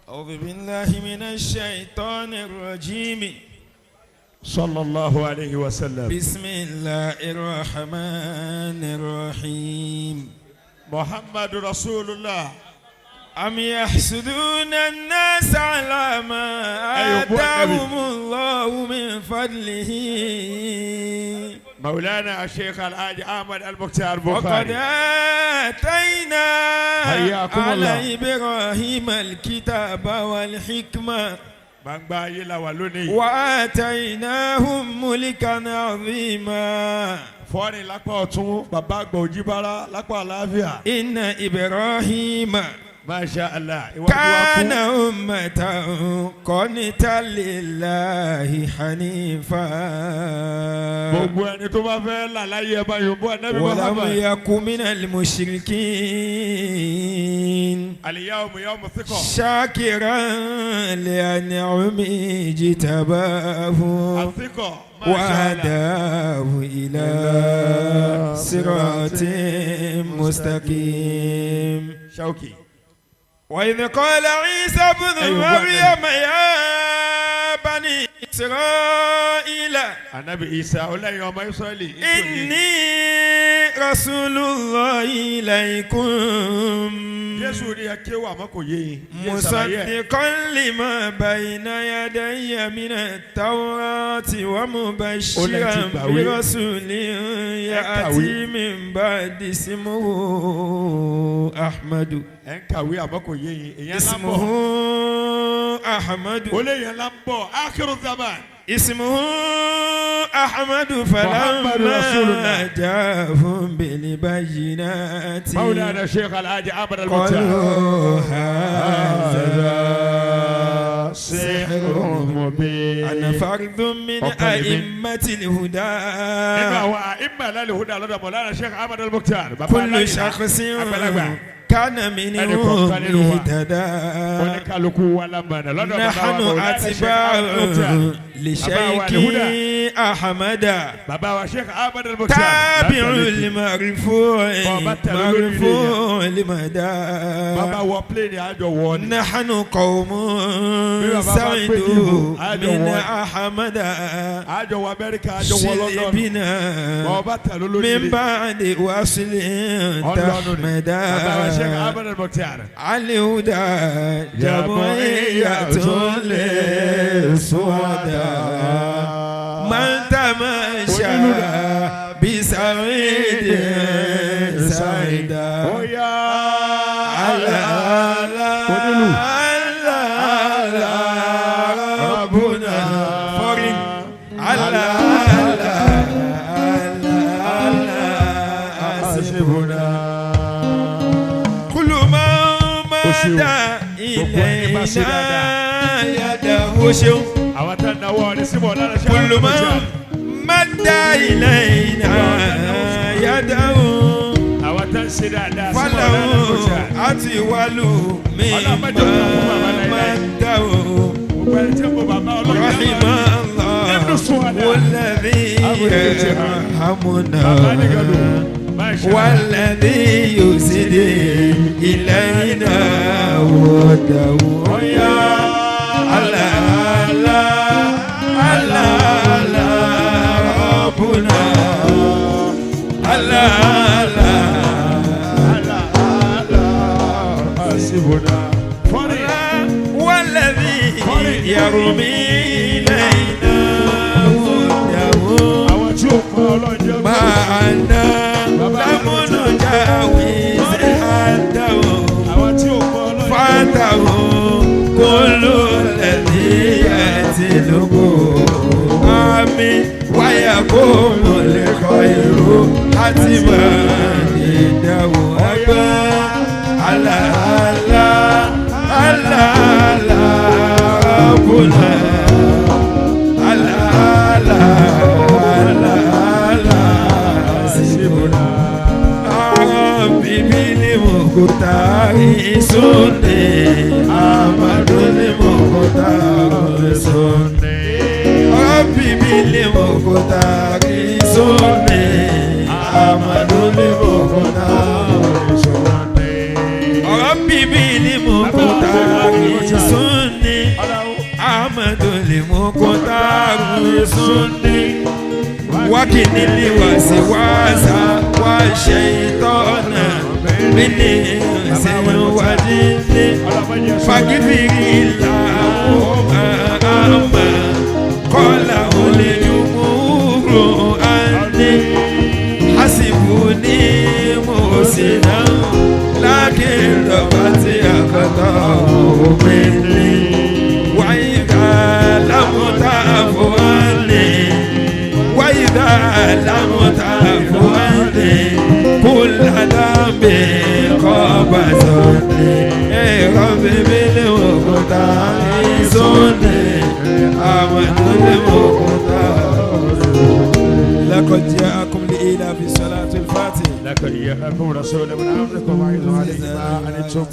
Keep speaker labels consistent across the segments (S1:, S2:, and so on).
S1: أعوذ بالله من الشيطان الرجيم.
S2: صلى الله عليه وسلم.
S1: بسم الله الرحمن الرحيم.
S2: محمد رسول الله.
S1: أم يحسدون الناس على ما
S2: أيوة، أبو النبي.
S1: آتاهم الله من فضله؟
S2: مولانا الشيخ الحاج أحمد المختار
S1: وقد
S2: بخاري.
S1: آتينا
S2: حياكم الله.
S1: على إبراهيم الكتاب والحكمة
S2: Gbangba ayé la wà lónìí.
S1: وآتيناهم ملكا عظيما.
S2: Fọ́ọ̀rì lápá ọ̀tún, bàbá àgbà òjìbára lápá àlàáfíà.
S1: إن إبراهيم
S2: Masha Allah. Iwájú wa
S1: كان
S2: kú.
S1: أمة قانتا لله حنيفا
S2: Gbogbo ẹni tó bá fẹ́ là láyé ẹ bá yòóbó Ànábì
S1: ولم
S2: Muhammad.
S1: يك من المشركين.
S2: اليوم يوم الثقة.
S1: شاكرا لأنعمه اجتباه
S2: الثقة. ما شاء الله.
S1: وهداه إلى صراط مستقيم.
S2: Shauki.
S1: وإذ قال عيسى ابن
S2: أيوة،
S1: مريم يا بني إسرائيل
S2: Ànábì Isa ọlẹ́yin ọmọ Israẹli.
S1: إني رسول الله إليكم
S2: Jésù ní ẹ kéwà àmọ́ kò yé yín. Yé ṣàlàyé ẹ̀.
S1: مصدقا لما بين يدي من التوراة ومبشرا
S2: gbàwé.
S1: برسول يأتي من بعد اسمه أحمد.
S2: Ẹ ń kàwé àmọ́ kò yé yín. Èyàn ńlá ń bọ̀.
S1: اسمه أحمد.
S2: Ó lé yẹn ńlá ń bọ̀. آخر الزمان.
S1: اسمه أحمد.
S2: محمد
S1: فلما
S2: رسول الله.
S1: جاءهم بالبينات
S2: مولانا الشيخ الحاج أحمد المختار.
S1: قالوا هذا
S2: سحر مبين.
S1: أنا فرد من
S2: ọ̀kan lèmi.
S1: أئمة الهدى.
S2: Nínú àwọn أئمة الهدى lọ́dọ̀ Mọ̀lánà Sheikh Ahmad al-Mukhtar. Bàbá
S1: كل
S2: aláìlá,
S1: شخص
S2: àgbàlagbà.
S1: كان
S2: Ẹnì
S1: منهم
S2: kọ̀ọ̀kan nínú wa.
S1: اهتدى.
S2: Oníkàlùkù wa lámàna lọ́dọ̀ bàbá wa
S1: نحن
S2: Mọ̀lánà Sheikh
S1: أتباع
S2: Ahmad al-Mukhtar.
S1: لشيخ أحمد.
S2: Bàbá wa Sheikh Ahmad al-Mukhtar.
S1: تابع المرفوع
S2: Bàbá tẹ̀lé lórí ilé.
S1: مرفوع المدى.
S2: Bàbá wọ plane àjọ wọ ni.
S1: نحن قوم
S2: Bí bàbá bá pé
S1: سعدوا
S2: jíìpù, àjọ
S1: من
S2: wọ ni.
S1: أحمد.
S2: Àjọ wọ Amẹ́ríkà, àjọ wọ London.
S1: شربنا
S2: Bàbá tẹ̀lé lórí
S1: من
S2: ilé.
S1: بعد وصل
S2: Ọlọ́run ni. Bàbá wa Sheikh
S1: تحمدا.
S2: Ahmad al-Mukhtar.
S1: الهدى جمعية للسعداء من تمشى بسعيد سعيدا.
S2: Oya.
S1: على
S2: Onílù.
S1: على ربنا فرن على على حسبنا. كل من مد
S2: Gbogbo ẹni bá ṣe
S1: إلينا يده ṣeun.
S2: Àwọn tá ń náwó ọdún sí Mọ̀lánà Sheikh
S1: كل
S2: Ahmad al-Mukhtar.
S1: من مد إلينا يده
S2: Àwọn tá ń ṣe dáadáa sí Mọ̀lánà
S1: فله
S2: al-Mukhtar.
S1: أطول
S2: Ọlọ́run má jẹ́ òkú fún bàbá
S1: مما
S2: láéláé.
S1: مده.
S2: Gbogbo ẹni tí ń bọ bàbá ọlọ́run
S1: رحم الله
S2: ابن السهداء.
S1: والذي
S2: أبو الكتاب.
S1: يرحمنا
S2: Bàbá nìkan lò. Masha Allah.
S1: والذي يسدي إلينا وده يا الله الله الله الله ربنا الله الله
S2: Allah, Allah, hasibuna. Fọ́nì.
S1: والذي يرمي إلينا وده.
S2: Àwọn tí ó kọ́ ọlọ́run jẹ́ kó.
S1: معنا لم نجاوز حده.
S2: Àwọn tí ó kọ́ ọlọ́run jẹ́ kó.
S1: فاته كل الذي يتلقه آمين ويكون الخير حتما عنده أبا على الله الله الله ربنا الله الله الله حسبنا. ربي بالمختار سني أحمد المختار سني ربي بالمختار سني أحمد المختار ربي بالمختار. Sunni Ahmadu Limukutaru Sunni Wakinili wasiwasa wa shaitana Mini sinwajini Fagifiri lahuma ama Kola olejumuru ani Hasibuni musina Lakin rafati akatahu minni Wa idha lam ta'fu anni وإذا لم تعف عني كل ذنب قبضني ربي بالمقتدر سني أحمد المقتدر لقد جاءكم لإيلاف صلاة الفاتح.
S2: لقد جاءكم رسول من أنفسكم عزيز عليه ما عنتم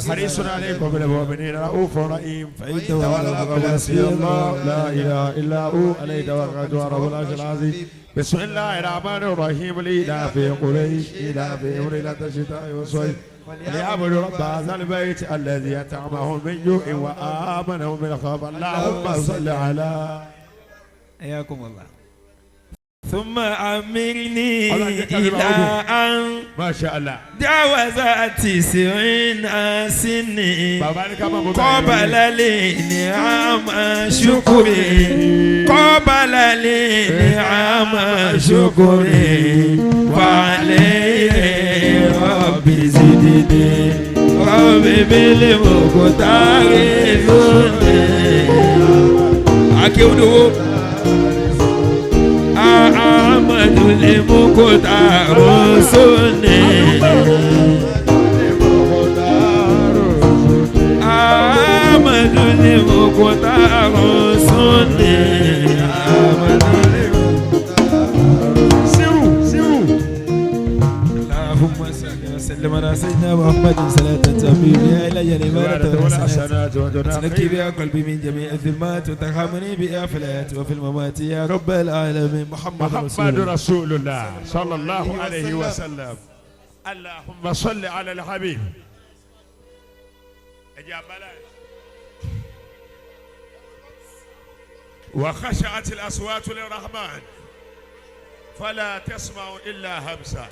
S2: حريص عليكم بالمؤمنين رؤوف رحيم
S1: فإن
S2: تولوا فقل حسبي الله لا إله إلا هو عليه توكلت وهو رب العرش العظيم. بسم الله الرحمن الرحيم. لإيلاف قريش إيلافهم رحلة الشتاء والصيف فليعبدوا رب هذا البيت الذي أطعمهم من جوع وآمنهم من خوف. اللهم صل على
S1: حياكم الله. ثم أمرني
S2: الله يجزاك
S1: إلى أن
S2: ما شاء الله.
S1: جاوزت 90 سنين
S2: Bàbá ní ká máa mú bẹ́ẹ̀.
S1: قبل لنعم شكري قبل لنعم شكري فعليه ربي زدني ربي بالمقتار زدني أكيد أحمد المختار سني أحمد المختار سني أحمد.
S2: Sírù sírù.
S1: اللهم صل وسلم على سيدنا محمد صلاة تبي بها إلى العبادة والحسنات تنكي بها قلبي من جميع الظلمات وترحمني بها في الحياة وفي الممات يا رب العالمين. محمد رسول
S2: محمد
S1: الله.
S2: رسول الله صلى الله عليه وسلم. اللهم صل على الحبيب. أجاب بلاش. وخشعت الأصوات للرحمن فلا تسمع إلا همسا.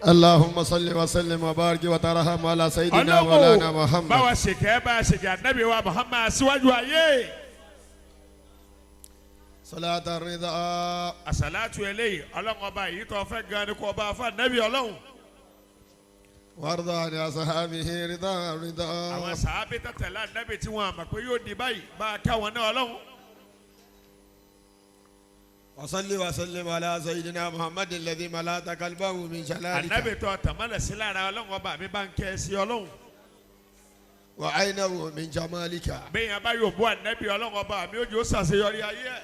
S3: اللهم صل وسلم وبارك وترحم على سيدنا مولانا محمد.
S2: Báwa ṣèkẹ́ bá a ṣèkẹ́ ànábì wa Muhammad síwájú ayé.
S3: صلاة الرضا.
S2: Àsàlátù eléyìí ọlọ́run ọba yìí tó fẹ́ gan ni kò bá a fún ànábì ọlọ́run.
S3: وارض عن أصحابه رضا رضا.
S2: Àwọn sàábé tẹ̀lé ànábì tí wọ́n àmọ̀ pé yóò di báyìí bá a káwọn náà ọlọ́run.
S3: وصل وسلم على سيدنا محمد الذي ملأت قلبه من جلالك.
S2: Ànábì tó tàmálẹ̀ sí lára ọlọ́run ọba mi bá ń kẹ́ ẹ sí ọlọ́run.
S3: وعينه من جمالك.
S2: Bẹ́ẹ̀ yẹn bá yóò bú ànábì ọlọ́run ọba mi ó jẹ́ ó ṣàṣeyọrí ayé ẹ̀.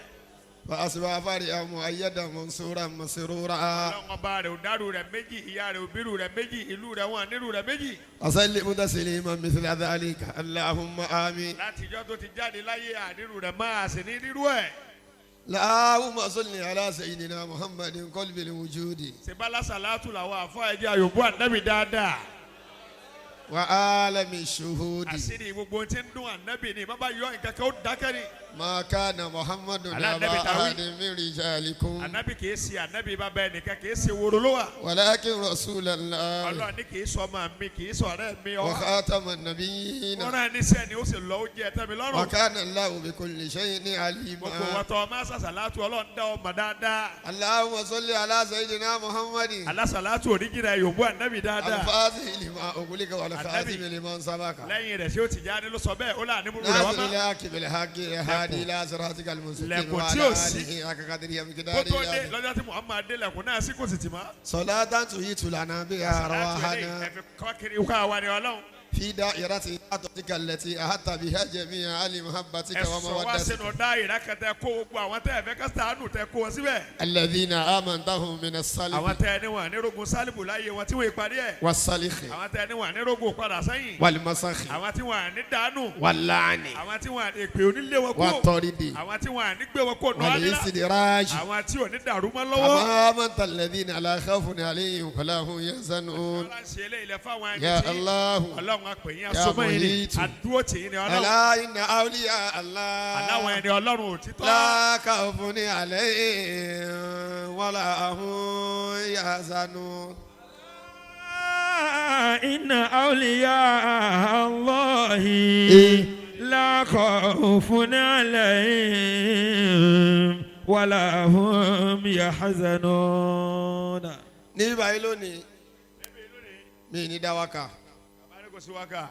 S3: فأصبح فرحا مؤيدا منصورا مسرورا.
S2: Ọlọ́run ọba rẹ̀ ò dárú rẹ̀ méjì, ìyá rẹ̀ ò bírù rẹ̀ méjì, ìlú rẹ̀ wọn nírú rẹ̀ méjì.
S3: وسلم تسليما مثل ذلك اللهم آمين.
S2: Láti ìjọ́ tó ti jáde láyé ànírú rẹ̀ máa sì ní rírú ẹ̀.
S3: اللهم صل على سيدنا محمد قلب الوجود.
S2: Ṣèbálá sàlátù làwọn àfọ ẹ̀jẹ̀ àyòbó ànábì dáadáa.
S3: وعالم الشهود.
S2: Àṣírí gbogbo tí ń dún ànábì ni bàbá yọ nǹkan kan ó dákẹ́ ni.
S3: ما كان محمد
S2: على
S3: أبا
S2: النبي تعوي.
S3: أحد من رجالكم.
S2: Ànábì kìí ṣe ànábì bàbá ẹnìkan kìí ṣe woro ló wà.
S3: ولكن رسول الله.
S2: Ọlọ́run ní kìí sọ ọmọ mi kìí sọ ọ̀rẹ́ mi ọ.
S3: وخاتم النبيين.
S2: Wọ́n rán níṣẹ́ ni ó sì lọ ó jẹ́ ẹ̀tẹ́ mi lọ́rùn.
S3: وكان الله بكل شيء
S2: Gbogbo
S3: عليما.
S2: wọn tọ́ ọmọ sàṣàlátù ọlọ́run dá ọmọ dáadáa.
S3: اللهم صل على سيدنا محمد.
S2: Alásàlátù òríjìnà yòówù ànábì dáadáa.
S3: الفاتح لما أغلق والخاتم
S2: النبي.
S3: لمن سبق.
S2: Lẹ́yìn rẹ̀ ṣé ó ti jáde ló sọ bẹ́ẹ̀ ó là ní múlò rẹ̀ wọ́n
S3: ناصر
S2: mọ́.
S3: الحق بالحق الهادي إلى صراطك المستقيم
S2: لكن
S3: وعلى
S2: tí ò sí.
S3: آله حق قدره
S2: Kó
S3: ومقداره
S2: tó dé
S3: العظيم.
S2: lọ́jọ́ tí Muhammad dé lẹ̀kùn náà sí kò sì tì mọ́.
S3: صلاة تحيط لنا بها
S2: Sàlátù eléyìí
S3: أرواحنا.
S2: ẹ fi kọ́ kiri ká wa ni ọlọ́run.
S3: في دائرة عطتك التي أحط بها جميع أهل محبتك
S2: Ẹ sọ wá
S3: ومودتك.
S2: sínú dáìrá kan tẹ kó gbogbo àwọn tẹ ẹ fẹ́ ká ṣàánú tẹ kó wọn síbẹ̀.
S3: الذين آمنتهم من
S2: Àwọn
S3: الصلب.
S2: tẹ ẹni wọn ní rogun sálíbù láyé wọn tí wọn ìparí ẹ̀.
S3: والسلخ.
S2: Àwọn tẹ ẹni wọn ní rogun padà sẹ́yìn.
S3: والمسخ.
S2: Àwọn tí wọn ní dànù.
S3: واللعن.
S2: Àwọn tí wọn èpè onílé wọn kú.
S3: والطرد.
S2: Àwọn tí wọn ní gbé wọn kó nù ánilá.
S3: والاستدراج.
S2: Àwọn tí ò ní dàrú mọ́ lọ́wọ́.
S3: كما آمنت الذين لا خوف عليهم ولا هم يحزنون.
S2: Ọlọ́run ṣe eléyìí lẹ fáwọn ẹni
S3: يا
S2: tí
S3: الله.
S2: Ọlọ́run. Ọlọ́run apè yín asomọ́ yín ni
S3: Muhitu.
S2: àdúró tì yín ni Ọlọ́run.
S3: ألا إن أولياء الله
S2: Aláwọn ẹni Ọlọ́run òtítọ́.
S3: لا خوف عليهم ولا هم يحزنون.
S1: إن أولياء الله لا خوف عليهم ولا هم يحزنون.
S3: Ní báyìí lónìí, mi ní dáwàkà.
S2: Bàbá ní kò sí wákà.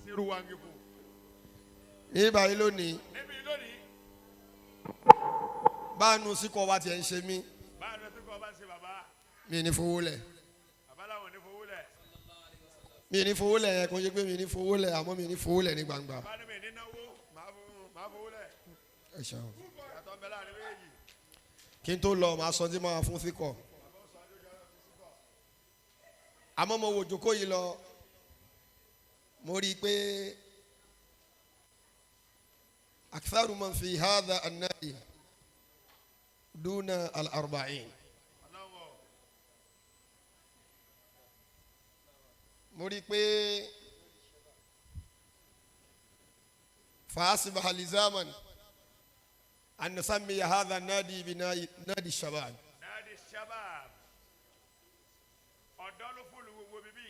S2: Sírú wa ń kíkú.
S3: Ní báyìí lónìí,
S2: Níbi lónìí,
S3: báànù síkọ̀ wa tiẹ̀ ń ṣe mí,
S2: báyọ̀ lọ sí kọ́ bá ń ṣe bàbá.
S3: mi ní fowó lẹ̀.
S2: Bàbá làwọn ò ní fowó lẹ̀.
S3: Mi ní fowó lẹ̀ yẹn kò ṣe pé mi ní fowó lẹ̀, àmọ́ mi ní fowó lẹ̀ ní gbangba.
S2: Bàbá ní mi ní náwó, màá fowó lẹ̀.
S3: Ẹ ṣeun.
S2: Ìyàtọ̀ ń bẹ láàrin méjèèjì.
S3: Kí n tó lọ, màá sọ tí màá fún síkọ̀. Àmọ́ mo wò jókòó yìí lọ, mo rí i pé aktharu man fi hadha an-nadi duna al-arba'in. Mo rí i pé fàásìbà lizaman an nusammiya hadha an-nadi bi nadi shabab.
S2: Nadi Shabab. Ọ̀dọ́ ló fúlù gbogbo bíbí.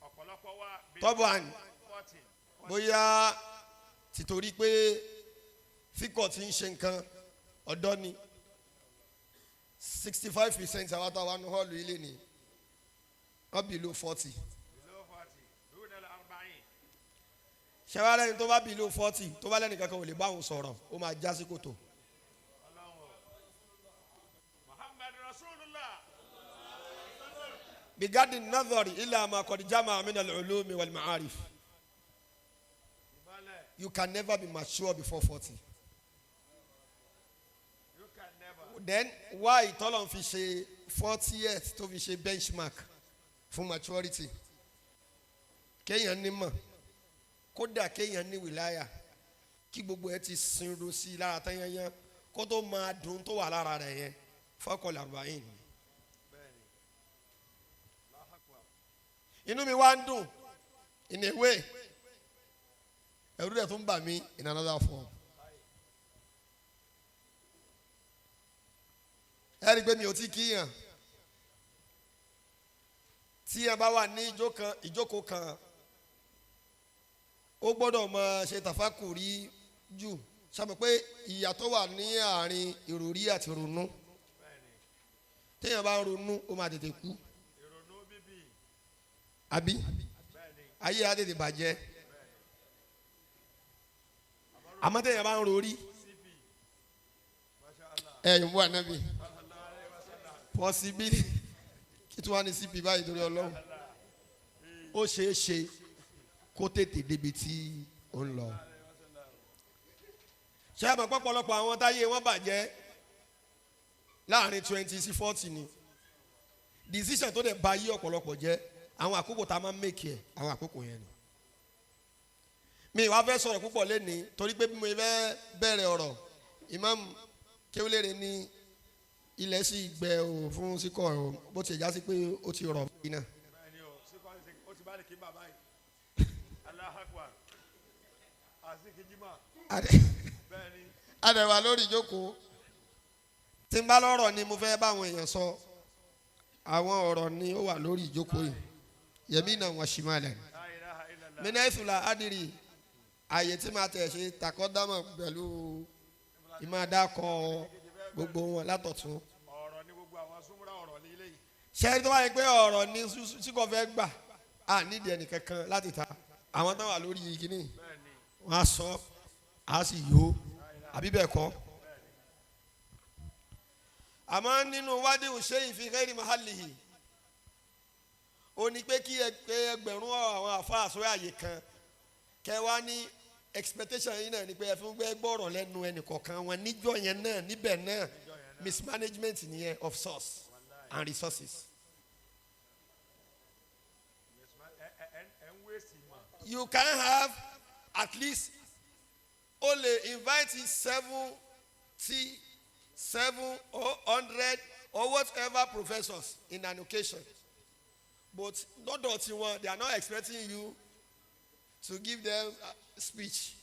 S2: Ọ̀pọ̀lọpọ̀ wa bíi
S3: Tọ́bọ̀n
S2: 40.
S3: bóyá tìtorí pé fíkọ̀ tí ń ṣe nǹkan ọ̀dọ́ ni 65% àwọn táwa ní hall ilé ni wọ́n below 40.
S2: Below 40. Duna al-arba'in.
S3: Ṣẹ́wá lẹ́ni tó bá below 40 tó bá lẹ́ni kankan ò lè bá òun sọ̀rọ̀, ó máa já sí kòtò.
S2: Muhammad Rasulullah.
S3: Bigadi nadhari ila ma qad jama'a min al-ulumi wal ma'arif. You can never be mature before 40.
S2: You can never.
S3: Then why tọ́lọ̀ fi ṣe 40th tó fi ṣe benchmark fún maturity? Kéèyàn ní mọ̀, kódà kéèyàn ní wìláyà, kí gbogbo ẹ ti sinro sí i lára tán yányán kó tó máa dùn tó wà lára rẹ̀ yẹn fọ́kànlá arba'in. Inú mi wá ń dùn in a way, ẹ̀rù rẹ̀ tún bà mí in another form. Ẹ rí i pé mi ò tí kíyàn tí ẹ bá wà ní ìjókòó kan, ó gbọ́dọ̀ máa ṣe tàfákùrí jù sábà pé ìyàtọ̀ wà ní àárín ìròrí àti ronú. Téèyàn bá ń ronú, ó máa tètè kú, àbí ayé á tètè bàjẹ́. Àmọ́ téèyàn bá ń rorí ẹ yòówù ànábì pọ́sibí kí tí wọ́n á ní cp báyìí torí Ọlọ́run, ó ṣeé ṣe kó tètè débi tí ó ń lọ. Ṣé àmọ́ pọ̀pọ̀lọpọ̀ àwọn táyé wọn bàjẹ́ láàrin 20 sí 40 ni decision tó dẹ̀ ba yí ọ̀pọ̀lọpọ̀ jẹ́, àwọn àkókò tá a máa ń make ẹ̀, àwọn àkókò yẹn ni. Mi wá fẹ́ sọ̀rọ̀ púpọ̀ lẹ́ni torí pé bí mo fẹ́ bẹ̀rẹ̀ ọ̀rọ̀, Imam Kéwúlérè ní ilẹ̀ sì gbẹ o fún síkọ̀ o, bó ti já sí pé ó ti rọ̀ mí náà.
S2: Bẹ́ẹ̀ni o, síkọ̀ ó ti bá lè kí bàbá yìí. Allahu Akbar. Àsìkí jimá. Bẹ́ẹ̀ni.
S3: Adẹ̀wà lórí ìjókòó tí n bá lọ́rọ̀ ni mo fẹ́ báwọn èèyàn sọ, àwọn ọ̀rọ̀ ni ó wà lórí ìjókòó yìí yẹmí náà wọ́n ṣì máa lẹ̀.
S2: La ilaha illallah.
S3: Mínísítà adìrì àyè tí màá tẹ̀ ṣe takọ́dámọ̀ pẹ̀lú ìmáàdákọ̀ gbogbo wọn látọ̀tún.
S2: Ọ̀rọ̀ ni gbogbo àwọn súnmúra ọ̀rọ̀ ní ilé yìí.
S3: Ṣé tó bá yẹ pé ọ̀rọ̀ ni tí kò fẹ́ gbà á nídìí ẹnìkankan láti ta àwọn tó wà lórí kínní wọn á sọ á sì yó àbí bẹ́ẹ̀ kọ́. Àmọ́ nínú wádìí ṣé ìfi ghairi mahallihi ó ní pé kí ẹgbẹ̀rún àwọn àfáà sórí àyè kan kẹ wá ní expectation yìí náà ni pé ẹ fún gbẹ́ gbọ́rọ̀ lẹ́nu ẹnìkọ̀ọ̀kan wọn níjọ́ yẹn náà níbẹ̀ náà, mismanagement nìyẹn of source and resources. You can have at least only invite 77 or 100 or whatever professors in an occasion. But lọ́dọ̀ tiwọn, they are not expecting you to give them speech.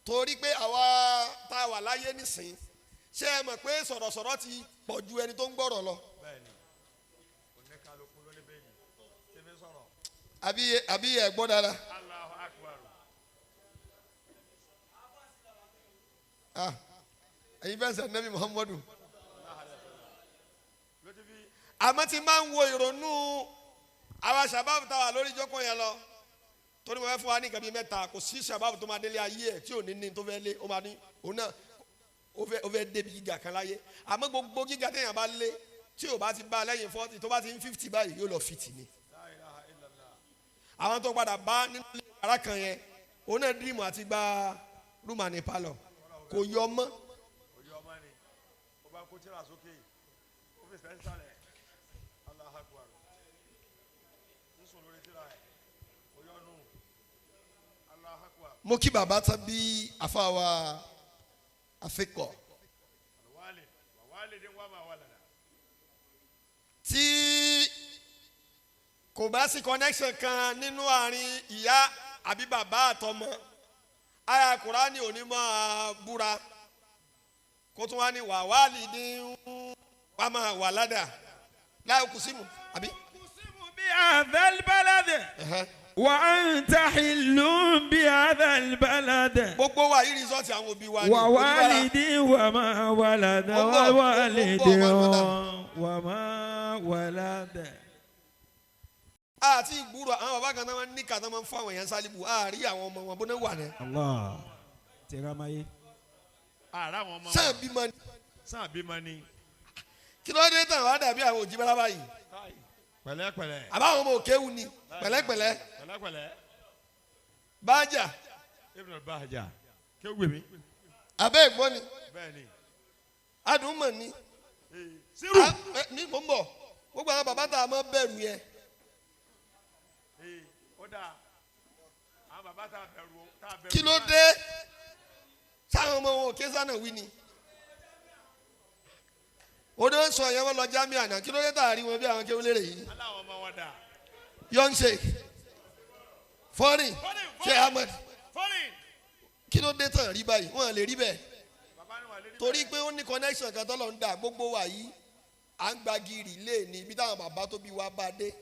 S3: Torí pé àwa tá a wà láyé nísìn, ṣé ẹ mọ̀ pé sọ̀rọ̀sọ̀rọ̀ ti pọ̀ ju ẹni tó ń gbọ́rọ̀ lọ? Àbí ẹ gbọ́ dára. Ah, ẹ̀yin fẹ́ sẹ́ Nabi Muhammadu. Àmọ́ tí máa ń wo ìrònú àwa sàbáàbù tá a wà lórí ìjókòó yẹn lọ, torí mo fẹ́ fún wa ní nǹkan bíi mẹ́ta. Kò sí sàbáàbù tó máa délé ayé ẹ̀ tí ò ní ní tó fẹ́ lé, ó máa ní òun náà ó fẹ́ débi gíga kan láyé. Àmọ́ gbogbo gíga téèyàn bá lé tí ò bá ti bá lẹ́yìn 40 tó bá ti ń 50 báyìí yóò lọ fìtì ni. Àwọn tó padà bá nínú ilé yàrá kan yẹn, òun náà dírìmù àti gba rúmà ní palọ̀ kò yọ mọ́. Mo kí bàbá tán bí àfàwà àfikọ tí kò bá sí connection kan nínú àárín ìyá àbí bàbá àtọmọ, àyà Kùránì ò ní máa búra kó tún wá ní wàhálì ní wàá máa wà ládàá láì kù símù àbí.
S1: Kù símù bí àdàlbálàdẹ. وأنت حل بهذا البلد.
S3: Gbogbo wa yìí rìsọ́ọ̀tì àwọn òbí wa ni.
S1: ووالد وما ولد ووالد وما ولد.
S3: Àti ìgbúrò àwọn bàbá kan náà máa ń ní kàtà máa ń fún àwọn èèyàn sálíbù, àárí àwọn ọmọ wọn bóná wà ní.
S1: Allah tẹ̀ra máa yé.
S2: Àrà àwọn ọmọ
S3: Sáà bímọ ni.
S2: Sáà bímọ ni.
S3: Kí ló dé tàn wá dàbí àwọn òjì bára báyìí?
S2: Pẹ̀lẹ́pẹ̀lẹ́.
S3: Àbáwọn ọmọ òkéwu ni pẹ̀lẹ́pẹ̀lẹ́.
S2: Pẹ̀lẹ́pẹ̀lẹ́.
S3: Bájà.
S2: Ibn al-Bahja. Kí ó gbè mí.
S3: Abẹ́ ìgbọ́ ni.
S2: Bẹ́ẹ̀ni.
S3: Adùnmọ̀ ni.
S2: Sírù.
S3: Ní mò ń bọ̀, gbogbo àwọn bàbá tá a máa bẹ̀rù yẹn.
S2: Ó dáa. Àwọn bàbá tá a bẹ̀rù.
S3: Kí ló dé? Sáwọn ọmọ wọn òkè sánà wí ni. Ó dé sọ yẹn wọn lọ jámíà náà, kí ló dé tààrí wọn bí àwọn kéwòn lérè yìí.
S2: Aláwọ̀ ọmọ wọn dà.
S3: Young Sheikh fọ́nì Sheikh Ahmed, kí ló dé tàn rí báyìí? Wọn lè rí bẹ́ẹ̀ torí pé ó ní connection kan tọ́lọ̀ ń dà. Gbogbo wa yìí à ń gba gírì lé ní ibi táwọn bàbá tó bí wa bá dé,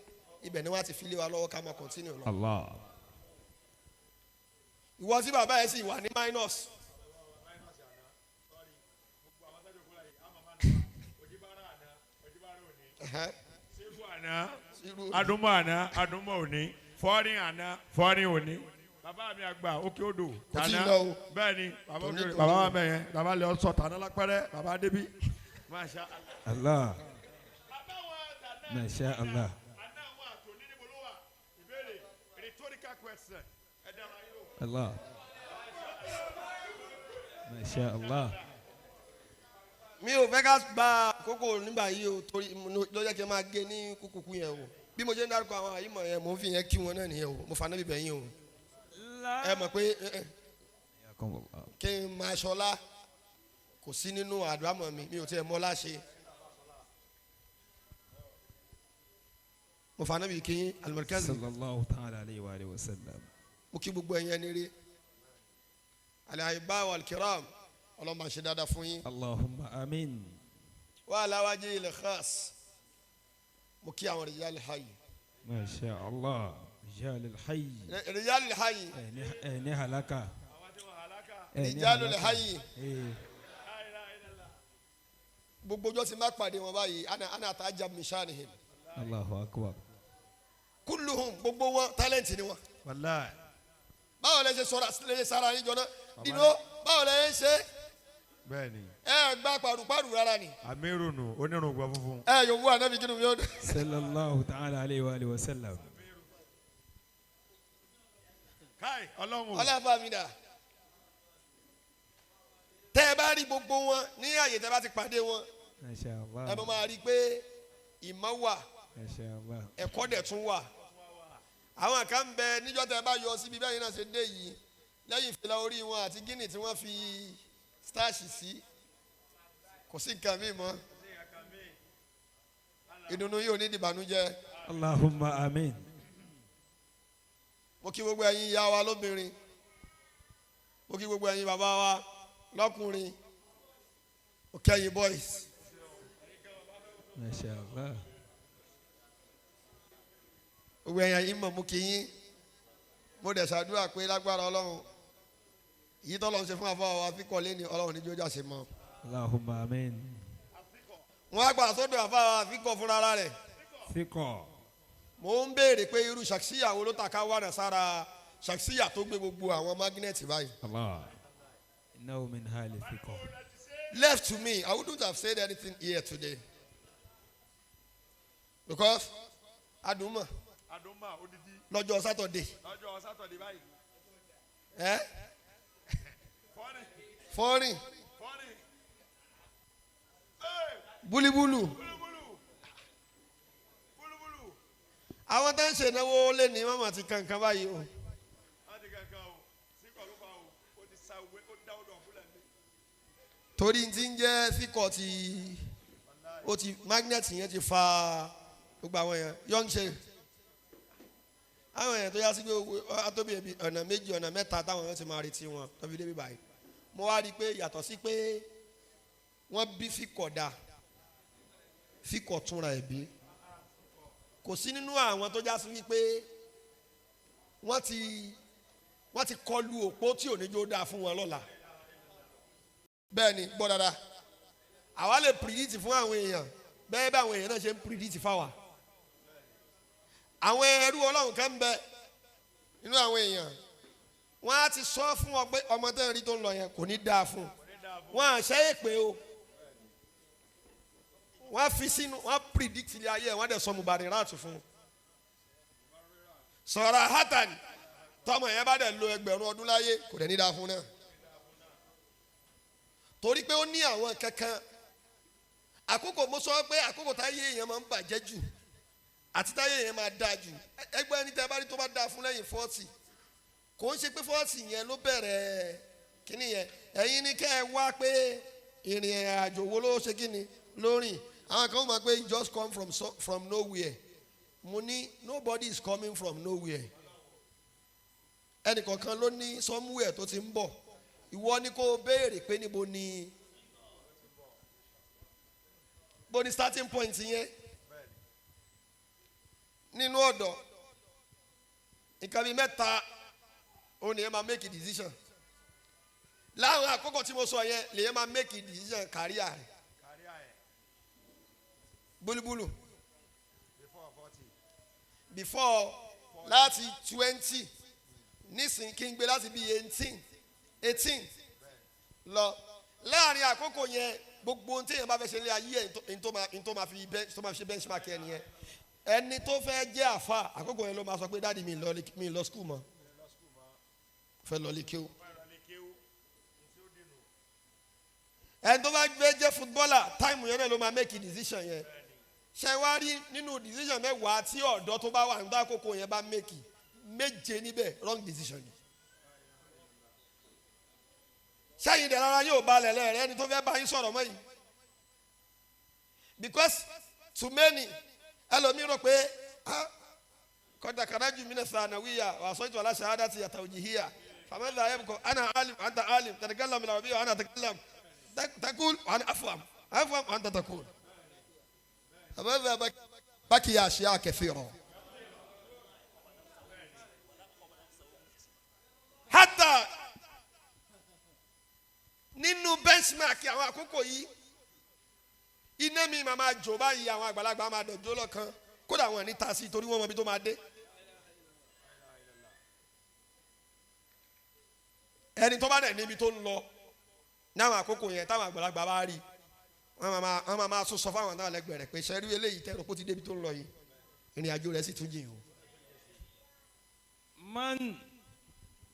S3: ibẹ̀ ni wọ́n ti fi lé wa lọ́wọ́ ká máa continue lọ.
S1: Allah.
S3: Ìwọ tí bàbá yẹn sì wà ní minus.
S2: Adumọ àná, adumọ òní, fọ́ọ̀rìn àná, fọ́ọ̀rìn òní. Bàbá mi àgbà òkè odò tàná. Bẹ́ẹ̀ni, bàbá òkè odò, bàbá wa mẹ́yẹn, bàbá lè sọ tàná lápẹ́rẹ́, bàbá débi. Masha
S1: Allah. Masha Allah. Allah. Masha Allah.
S3: Mi ò fẹ́ ká gba àkókò nígbà yìí o, torí ló jẹ́ kí n máa gé ní kúkúkú yẹn o. Bí mo ṣe ń dárúkọ àwọn àyímọ̀ yẹn, mò ń fi yẹn kí wọn náà nìyẹn o. Mo fa náà bíbẹ̀ yín o. Ẹ mọ̀ pé kí n máa ṣọlá kò sí nínú àdámọ̀ mi, mi ò tiẹ̀ mọ́ láṣẹ. Mo fa náà bí kí al-Markazi.
S1: Sallallahu ta'ala alayhi wa alihi wa sallam.
S3: Mo kí gbogbo ẹ̀yin ẹni rí. Al-ahibba wal-kiram. Ọlọ́run máa ṣe dáadáa fún yín.
S1: Allahumma amin.
S3: Wa ala wajhil khas. Mo kí àwọn rijal hayy.
S1: Masha Allah. Rijal hayy.
S3: Rijal hayy.
S1: Ẹni halaka.
S3: Rijal hayy. Gbogbo ọjọ́ tí n bá pàdé wọn báyìí, ana atajab min shanihim.
S1: Allahu akbar.
S3: Kulluhum, gbogbo wọn talent ni wọn.
S2: Wallahi.
S3: Báwo lẹ ṣe sọ̀rọ̀ lẹ ṣe sára yín jọ náà? Dìdó báwo lẹ ṣe?
S2: Bẹ́ẹ̀ni.
S3: Ẹ gba paruparu rárá ni.
S2: Amirunu onírùngbà funfun.
S3: Ẹ yóò wú ànábi kí ni mi yóò dé.
S1: Sallallahu ta'ala alayhi wa alihi wa sallam.
S2: Káì Ọlọ́run.
S3: Ọlọ́run mi dà. Tẹ́ ẹ bá rí gbogbo wọn ní àyè tẹ́ bá ti pàdé wọn.
S1: Masha Allah.
S3: Ẹ bá máa rí i pé ìmọ̀ wà.
S1: Masha Allah.
S3: Ẹ̀kọ́ dẹ̀ tún wà. Àwọn kan ń bẹ níjọ́ tẹ́ ẹ bá yọ síbi bẹ́ẹ̀ yín náà ṣe dé yìí, lẹ́yìn ìfìlà orí wọn àti gíní tí wọ́n fi starch sí, kò sí nǹkan míì mọ́. Ìdùnnú yìí ò ní dìbànújẹ́.
S1: Allahumma amin.
S3: Mo kí gbogbo ẹ̀yin ìyá wa lóbìnrin, mo kí gbogbo ẹ̀yin bàbá wa lọ́kùnrin, mo kí ẹ̀yin boys.
S1: Masha Allah.
S3: Gbogbo ẹ̀yin ìmọ̀ mo kí yín. Mo dẹ̀ ṣàdúrà pé lágbára Ọlọ́run, èyí tọ́lọ́run ṣe fún àfọwọ́ wa fíkọ́ lé ní Ọlọ́run ní jójà ṣe mọ́.
S1: Allahumma amin.
S3: Wọ́n á gbà sọ́dọ̀ àfọwọ́ wa fíkọ́ fúnra rẹ̀.
S1: Fíkọ́.
S3: Mo ń béèrè pé irú ṣàkíyà wo ló ta ká wà náà sára ṣàkíyà tó gbé gbogbo àwọn mágínẹ̀tì báyìí.
S1: Allah. Innahu min hali fíkọ́.
S3: Left to me, I wouldn't have said anything here today. Because Aduma lọ́jọ́ Saturday. Fọ́nrín búlíbúlù. Àwọn tó ń ṣe ìnáwó lé ní mọ́mọ́ ti kankan báyìí o. Torí ti ń jẹ́ fíkọ̀ tí ó ti magnet yẹn ti fa gbogbo àwọn èèyàn young ṣe. Àwọn èèyàn tó yá sí pé atóbi ẹbí ọ̀nà méjì ọ̀nà mẹ́ta táwọn èèyàn ti máa retí wọn tó fi débi báyìí. Mo wá rí i pé yàtọ̀ sí pé wọ́n bí fíkọ̀ dá, fíkọ̀ túnra ẹ̀ bí. Kò sí nínú àwọn tó já sí wípé wọ́n ti kọlu òpó tí ò ní jó dáa fún wọn lọ́la. Bẹ́ẹ̀ ni gbọ́ dáadáa, àwa lè predict fún àwọn èèyàn bẹ́ẹ̀ bá àwọn èèyàn náà ṣe ń predict fáwa. Àwọn ẹrú Ọlọ́run kan ń bẹ nínú àwọn èèyàn, wọ́n á ti sọ fún ọ pé ọmọ tẹ́ ń rí tó ń lọ yẹn kò ní dáa fún un. Wọ́n á ṣe é pé o, wọ́n á fi sínú, wọ́n á predict ilé ayé ẹ̀, wọ́n á dẹ̀ sọ mubarirat fún un. Sọ̀rọ̀ hatan tọmọ yẹn bá dẹ̀ lo ẹgbẹ̀rún ọdún láyé kò dẹ̀ ní dáa fún náà, torí pé ó ní àwọn kankan. Àkókò mo sọ pé àkókò táyé èèyàn máa ń bàjẹ́ jù àti táyé èèyàn máa dáa jù. Ẹgbẹ́ ẹni tẹ́ bá rí tó bá dáa fún lẹ́yìn 40, kò ń ṣe pé 40 yẹn ló bẹ̀rẹ̀ kíní yẹn. Ẹ̀yin ní kẹ́ ẹ wá pé ìrìn àjò wo ló ṣe kíni lórí. Àwọn kan mọ̀ pé you just come from nowhere. Mo ní nobody is coming from nowhere. Ẹnìkọ̀ọ̀kan ló ní somewhere tó ti ń bọ̀. Ìwọ ni kó o béèrè pé níbo ni bo ni starting point yẹn. Nínú ọ̀dọ̀ nǹkan bíi mẹ́ta ó ní ẹ máa make a decision. Láwọn àkókò tí mo sọ yẹn lè máa make a decision career rẹ̀. Búlúbúlù before láti 20 nísìnyí kí n gbé láti bíi 18 lọ. Láàrin àkókò yẹn gbogbo ohun tí èèyàn bá fẹ́ ṣe ní ayé ẹ̀ tó máa fi ṣe benchmark ẹ̀ nìyẹn. Ẹni tó fẹ́ jẹ́ àfa àkókò yẹn ló máa sọ pé dáàdi mi lọ school mọ́, fẹ́ lọ lè kéwú. Ẹni tó bá fẹ́ jẹ́ footballer táìmù yẹn náà ló máa make a decision yẹn. Ṣé wá rí nínú decision mẹ́wàá tí ọ̀dọ́ tó bá wà nígbà àkókò yẹn bá make, méje níbẹ̀ wrong decision ni. Sẹ́yìn dẹ̀ rárá yóò balẹ̀ lẹ́rẹ̀ ẹni tó fẹ́ bá yín sọ̀rọ̀ mọ́ yìí. Because to many ẹlòmíì rò pé kọ́dà kàdájú mi náà sànàwíyà wà sọ́jú aláṣẹ àdá ti yàtọ̀ òjìhíyà fàmẹ́lá ayé kọ́ ana alim anta alim tàdíkàlàm làwọ̀bí wa ana tàkàlàm takul wa ana afam afam wa anta takul. Fàmẹ́lá bákìyà àṣìyà kẹfì rọ̀. Hátà nínú benchmark àwọn àkókò yìí iná mi máa jò báyìí, àwọn àgbàlagbà máa dọ̀jọ́ lọ́kàn kódà wọn ní ta sí torí wọn mọ ibi tó máa dé. Ẹni tó bá dẹ̀ níbi tó ń lọ náwọn àkókò yẹn táwọn àgbàlagbà bá rí wọn máa tún sọ fáwọn náà lẹ́gbẹ̀ẹ́ rẹ̀ pé sẹ́rí eléyìí tẹ́rọ kó ti débi tó ń lọ yìí, ìrìn àjò rẹ̀ sì tún jìn o.
S1: Man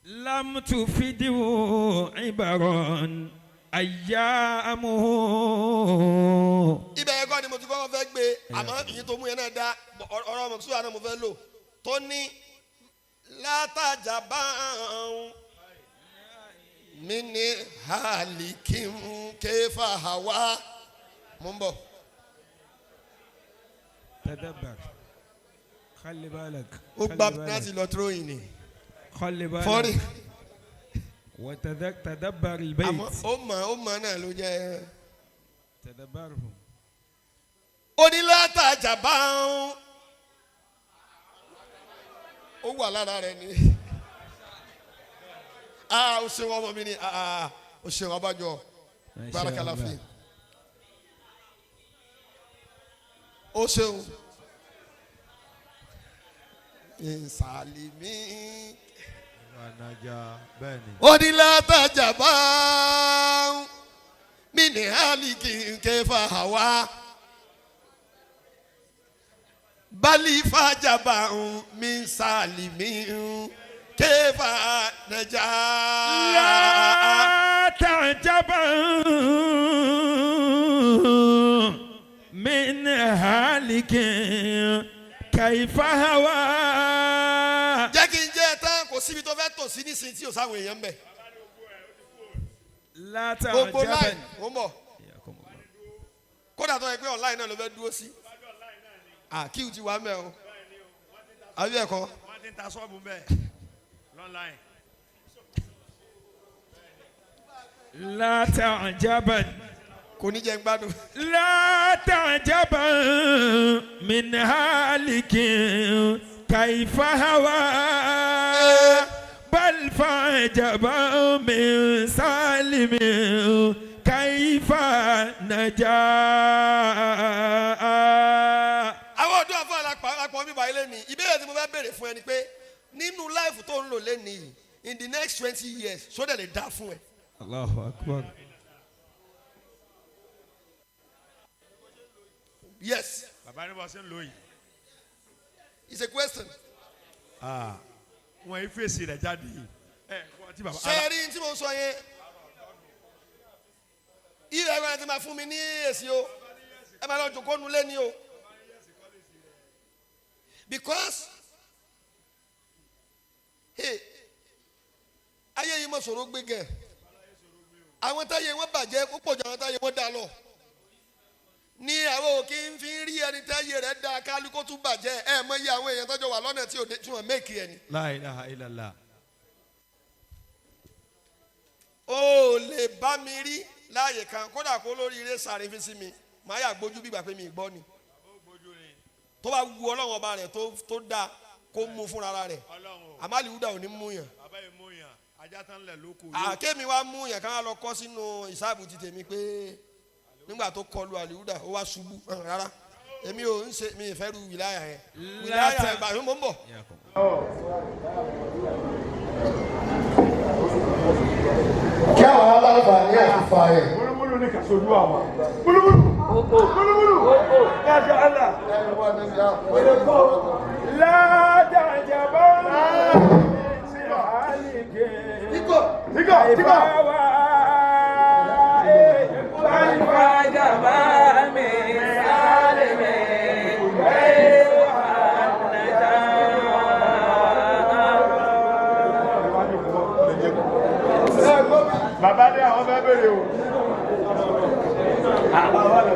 S1: lam tufidihu ibaron ayyamuhu.
S3: Ibẹ̀ yẹn kọ́ ni mo ti kọ́kọ́ fẹ́ gbé, àmọ́ ìyẹn tó mú yẹn náà dá ọ̀rọ̀ mọ̀súwà náà mo fẹ́ lò tó ní látàjà bá mi ní halikim kéfà hawa mo ń bọ̀.
S1: Tadabar. خلي بالك.
S3: Ó gba penalty lọ throwing ni.
S1: خلي
S3: Fọ́rí.
S1: بالك وتدبر
S3: Àmọ́
S1: البيت.
S3: ó mọ̀ náà ló jẹ́.
S1: تدبره.
S3: Onílàtàjà bá ń ó wà lára rẹ ni. Ah, o ṣeun ọmọ mi ni. Ah, o ṣeun abájọ.
S1: ما شاء
S3: Barakallah
S1: الله.
S3: fi. O ṣeun. Ìsàlìmí.
S2: Anaja bẹ́ẹ̀ ni.
S3: Onílàtàjà bá ń mí ní hàlìkì kẹfà hàwá. Bali fàjàbà ń mi sàlìmí ń kẹfà nàjà.
S1: لا تعجبا من هالك كيف هوى.
S3: Jẹ́ kí n jẹ́ ẹ tán, kò síbi tó fẹ́ tò sí nísìnyí tí ò sáwọn èèyàn ń bẹ̀.
S1: لا
S3: Gbogbo
S1: تعجبا.
S3: line ó ń bọ̀.
S1: حياكم الله.
S3: Kódà tó yẹ pé online náà ló fẹ́ dúró sí. Àkíw ti wà mẹ́ o. Àbí ẹ̀kọ́.
S2: Wọ́n ti ń ta ṣọ́ọ̀bù bẹ́ẹ̀ l'online.
S1: لا تعجبا.
S3: Kò ní jẹ́ ń gbádùn.
S1: لا تعجبا من هالك كيف هوى، بل فعجبا من سالم كيف نجا.
S3: Àwọn ọdún àfọ àlàpọ̀ mi báyìí lẹ́ni. Ìbéèrè tí mo fẹ́ béèrè fún ẹ ni pé nínú life tó ń lò lẹ́ni yìí, in the next 20 years, sódẹ̀ lè dá fún ẹ?
S1: الله أكبر.
S3: Yes.
S2: Bàbá ní bọ́ sí ń lò yìí.
S3: It's a question.
S2: Ah, wọ́n yìí fèsì rẹ̀ jáde yìí. Ẹ wọ́n ti bàbá.
S3: Ṣé ẹ rí tí mo sọ yẹn? Ilẹ̀ ẹ̀rọ ẹ̀ ti máa fún mi ní èsì o. Ẹ máa lọ jòkó nulẹ̀ ni o. Because, hey, ayé yìí mọ̀ sọ̀rọ̀ gbé gẹ̀. Àwọn táyé wọn bàjẹ́ púpọ̀ ju àwọn táyé wọn dá lọ. Ní àwọn òkè ń fi rí ẹni táyé rẹ̀ dá kálukó tún bàjẹ́, ẹ mọ iye àwọn èèyàn tọ́jọ́ wà lọ́nà tí ò dé tí wọ́n make ẹ ni.
S2: La ilaha illallah.
S3: O ò lè bá mi rí láàyè kan, kódà kó lórí eré sàrífín sí mi, màá yà gbójú bí ìgbà pé mi gbọ́ ni. Tó bá wu Ọlọ́run ọba rẹ̀ tó dáa, kó mú fúnra rẹ̀.
S2: Ọlọ́run o.
S3: Àmọ́ àlìhúdà ò ní mú yàn.
S2: Bàbá yìí mú yàn ajá tán lẹ̀ lóko.
S3: Àkémi wá mú yàn ká lọ kọ́ sínú ìsáàbù ti tèmi pé nígbà tó kọlu àlìhúdà, ó wá ṣubú. Hàn, rárá, èmi ò ń ṣe, mi ì fẹ́ ru wìláyà yẹn, wìláyà ìgbà mi mò ń bọ̀.
S1: حياكم الله.
S4: Kí àwọn aláǹfààní àti fààyè.
S2: Múlùmúlù ní kàṣojú àwọn. Múlùmúlù. Múlùmúlù.
S1: ما شاء الله. لا تعجبا من هالك
S3: Ikọ̀.
S2: Tíkọ̀
S1: كيف
S2: tíkọ̀.
S1: هوى، بل فعجبا من سالم كيف نجا.
S2: Bàbá ní àwọn fẹ́ bèrè o.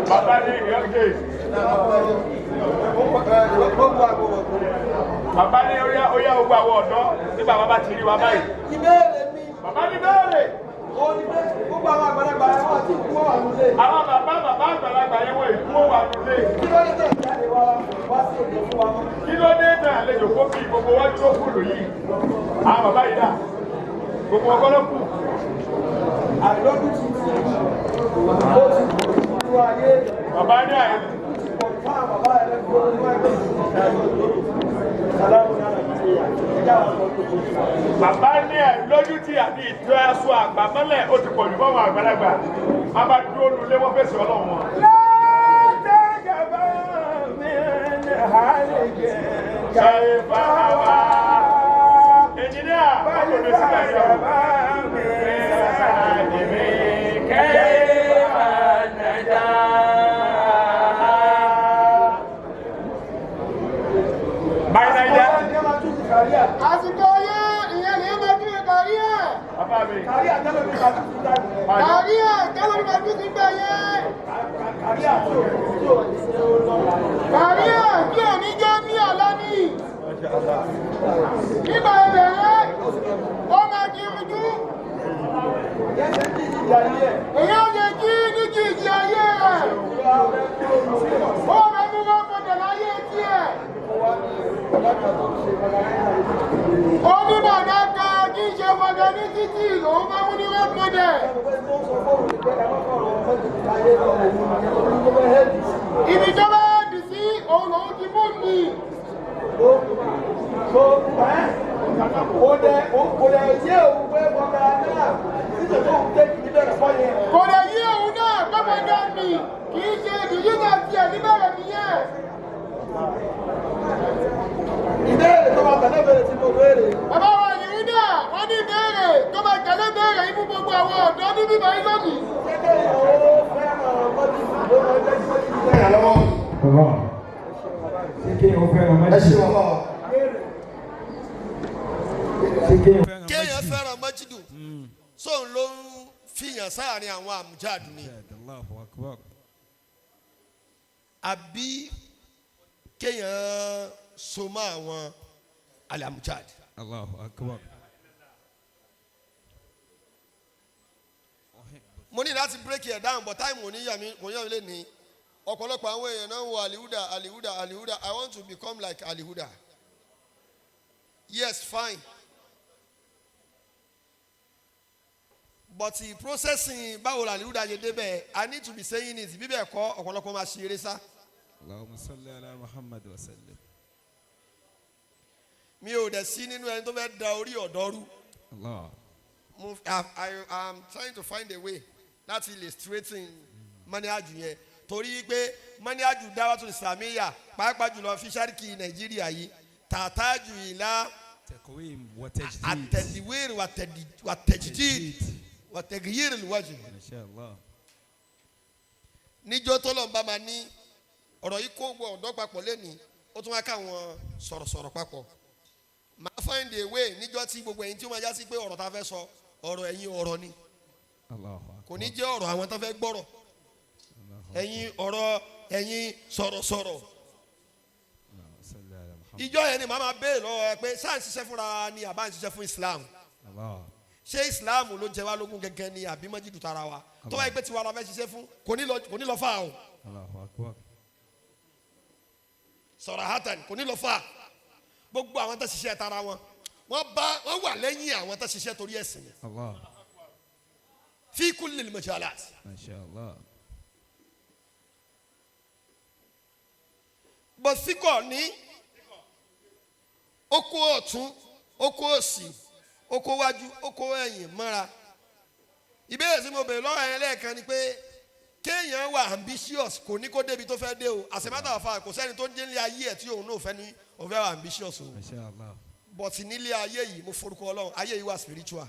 S2: Bàbá ní ìyọ́kè. Bàbá ní ó yá, ó yá, gbogbo àwọn ọ̀dọ́ ní bàbá bá ti rí wa báyìí.
S3: Ìbéèrè mi
S2: Bàbá ní bèrè.
S3: ó ní pé gbogbo àwọn àgbàlagbà ẹ̀ wọ́n ti kú wọ́n wà nílé.
S2: Àwọn bàbá àgbàlagbà yẹn wọ̀ ìkú wà nílé.
S3: Kí ló dé tẹ̀ jáde wá wá sí òde fún wa mọ́?
S2: Kí ló dé tàn àlejò kó fi gbogbo wa tó kùlù yìí? Àwọn bàbá yìí dà. Gbogbo ọkọ ló kù.
S3: Àìlójú ti ti ó ti kú nínú ayé.
S2: Bàbá ní àyè.
S3: Ti pọ̀ fún àwọn bàbá rẹ̀ lẹ́gbẹ̀ẹ́ nínú ẹgbẹ́. Sàlámù ní àlàyé ẹ̀já àwọn ọmọ tó kù.
S2: Bàbá ní ẹ̀ lójú tí àti ìtura aṣọ àgbà mọ́lẹ̀ ó ti pọ̀ jù fáwọn àgbàlagbà. Wọ́n bá dúró nulẹ̀, wọ́n fèsì Ọlọ́run wọn.
S1: لا تعجبا من هالك كيف هوى،
S2: Ẹnjìníà, wọ́n kò ní sílẹ̀ yìí o.
S1: فعجبا من سالم كيف نجا.
S2: Báyìí náà yá.
S4: Àsìkò yẹn, ìyẹn lè máa dúró kárí ẹ̀.
S2: Bàbá mi.
S3: Kárí àtẹ́lẹ̀ mi bá tún dá ìrẹ̀.
S4: Kárí ẹ̀ kẹ́lẹ́ mi máa dúró sí gbà yẹn.
S3: Kárí àti òkú tí ò ní ṣe ó lọ́la.
S4: Kárí ẹ̀ kí òní jẹ́ ní àlá ní. Nígbà ìbẹ̀rẹ̀, ó máa di ojú. Èyí ò lè jí ní jíjí ayé rẹ̀. Ó máa mú wọn padà láyé tiẹ̀. Ó ní bàdá kan kí n ṣe padà ní títì lòun máa mú ní wọ́n padà. Ibi tó bá dì sí òun lòun ti mú mi. Kò lè yí òun náà gbọ́mọdé mi kì í ṣe ìdíyí náà tiẹ̀ níbẹ̀rẹ̀ nìyẹn.
S5: Ìbéèrè tó máa tẹ̀lé ìbéèrè tí mo béèrè.
S4: Bàbá wa yìí náà wọ́n ní ìbéèrè tó máa tẹ̀lé ìbéèrè yìí fún gbogbo àwọn ọ̀dọ́ ní bíbá yìí lónìí.
S5: Ṣé kéèyàn ó fẹ́ràn mọ́tì ló máa jẹ́ kí mọ́tì fẹ́ràn lọ́wọ́?
S1: Allah. Ṣé kéèyàn fẹ́ràn
S5: Ẹ
S1: májì?
S5: ṣe wọn bá wa.
S1: Ṣé kéèyàn fẹ́ràn
S3: Kéèyàn
S1: májì?
S3: fẹ́ràn mọ́jídù sóun ló ń fìyàn sáàrin àwọn àmújáàdù ni,
S1: Allahu akbar.
S3: àbí kéèyàn so mọ́ àwọn àlàmújáàdù.
S1: Allahu akbar.
S3: Mo ní láti break it down, but time kò ní yà mí, kò yà mí lé ní. Ọ̀pọ̀lọpọ̀ àwọn èèyàn náà ń wo Alihuda, Alihuda, Alihuda. I want to become like Alihuda. Yes, fine, but the processing, báwo la Alihuda ṣe débẹ̀? I need to be saying it, bíbẹ̀ kọ́ ọ̀pọ̀lọpọ̀ máa ṣe eré sá.
S1: Allahumma salli ala Muhammad wa sallim.
S3: Mi ò dẹ̀ sí nínú ẹni tó fẹ́ da orí ọ̀dọ́ rú.
S1: Allah.
S3: Mo I am trying to find a way láti lè straighten mọ́níájú yẹn, torí pé mọ́níájú dáwàtú islamiyya, pàápàá jùlọ fishariki Nàìjíríà yìí, tàtájú ìlà
S1: Taqwim wa tajdid.
S3: àtẹ̀díwèrè wàtẹ̀jìdì wàtẹ̀gìyèrè lùwájú.
S1: Masha Allah.
S3: Níjọ́ tọ́lọ̀ ń bá ma ní ọ̀rọ̀ yìí kó gbọ́ ọ̀dọ́ papọ̀ lẹ́ni, ó tún wá káwọn sọ̀rọ̀sọ̀rọ̀ papọ̀. Màá find a way níjọ́ tí gbogbo ẹ̀yin tí ó máa já sí pé ọ̀rọ̀ tá a fẹ́ sọ, ọ̀rọ̀ ẹ̀yin ọ̀rọ̀ ni,
S1: Allahu akbar.
S3: kò ní jẹ́ ọ̀rọ̀ àwọn tó fẹ́ gbọ́rọ̀ ẹ̀yin ọ̀rọ̀ ẹ̀yin sọ̀rọ̀sọ̀rọ̀.
S1: Allahumma salli ala Muhammad.
S3: Ìjọ yẹn ni màá máa béèrè lọ́wọ́ ẹ pé sáà ń ṣiṣẹ́ fúnra ni àbá ń ṣiṣẹ́ fún Islam?
S1: Allah.
S3: Ṣé Islam ló jẹ wá lógún gẹ́gẹ́ ni àbí mọ́jídù tara wa tó wáyé pé tiwa la fẹ́ ṣiṣẹ́ fún? Kò ní lọ, kò ní lọ fà o.
S1: Allahu akbar.
S3: Sọ̀rọ̀ hatan, kò ní lọ fà. Gbogbo àwọn tó ṣiṣẹ́ tara wọn, wọ́n bá wọ́n wà lẹ́yìn àwọn tó ṣiṣẹ́ torí ẹ̀sìn ni.
S1: Allah.
S3: Fi kullil majalat.
S1: Masha Allah.
S3: Bọ̀ síkọ̀ ní ó kó ọ̀tún, ó kó òsì, ó kó wájú, ó kó ẹ̀yìn mọ́ra. Ìbéèrè tí mo béèrè lọ́wọ́ yẹn lẹ́ẹ̀kan ni pé kéèyàn wà ambitious kò ní kó débi tó fẹ́ dé o. As a matter of fact, kò sẹ́ni tó ń dé nílé ayé ẹ̀ tí òun náà fẹ́ ní òun fẹ́ wà ambitious o.
S1: Masha Allah.
S3: But nílé ayé yìí, mo forúkọ Ọlọ́run, ayé yìí wà spiritual.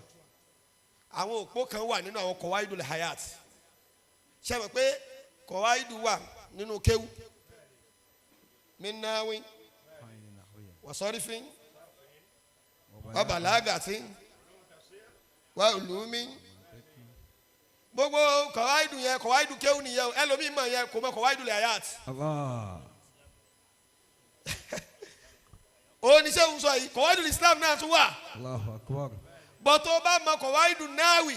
S3: Àwọn òpó kan wà nínú àwọn kọ̀wáìdù hayat. Ṣe mọ̀ pé kọ̀wáìdù wà nínú kéwú, minnawi wasọ́rífín wabalagatin wa ulumi, gbogbo kọ̀wáìdù yẹn, kọ̀wáìdù kéwú nìyẹn o. Ẹlòmíì mọ̀ yẹn, kò mọ̀ kọ̀wáìdù hayat.
S1: Allah.
S3: Oníṣẹ́ òun sọ yìí, kọ̀wáìdù Islam náà tún wà.
S1: Allahu akbar.
S3: Bọ́ tó bá mọ kọ̀wáìdù náwì,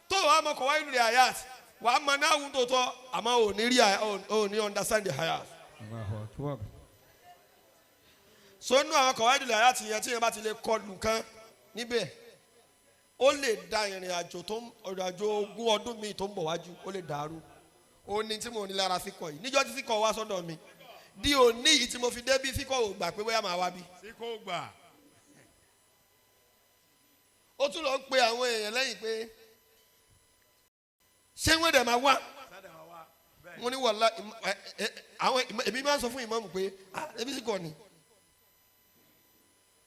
S3: tó wàá mọ kọ̀wáìdù lè hayat, wàá mọ náwù tó tọ́, àmọ́ ò ní rí, ò ní understand the hayat.
S1: Allahu akbar.
S3: Sónú àwọn kọ̀wáìdù lè hayat yẹn, tí yẹn bá ti lè kọlù kan níbẹ̀, ó lè da ìrìn àjò tó ń ìrìn àjò 20 ọdún míì tó ń bọ̀ wájú, ó lè dàrú. Ó ní tí mo ní lára síkọ̀ yìí, níjọ́ tí síkọ̀ wá sọ́dọ̀ mi di òní yìí tí mo fi dé bí, síkọ̀ ò gbà pé bóyá màá wá bí.
S2: Sí kò gbà.
S3: Ó tún lọ ń pe àwọn èèyàn lẹ́yìn pé ṣé wọ́n dẹ̀ máa wá. Mo ní wàhálà àwọn èmi máa ń sọ fún ìmáàmù pé, ah, ebi sì kọ́ ni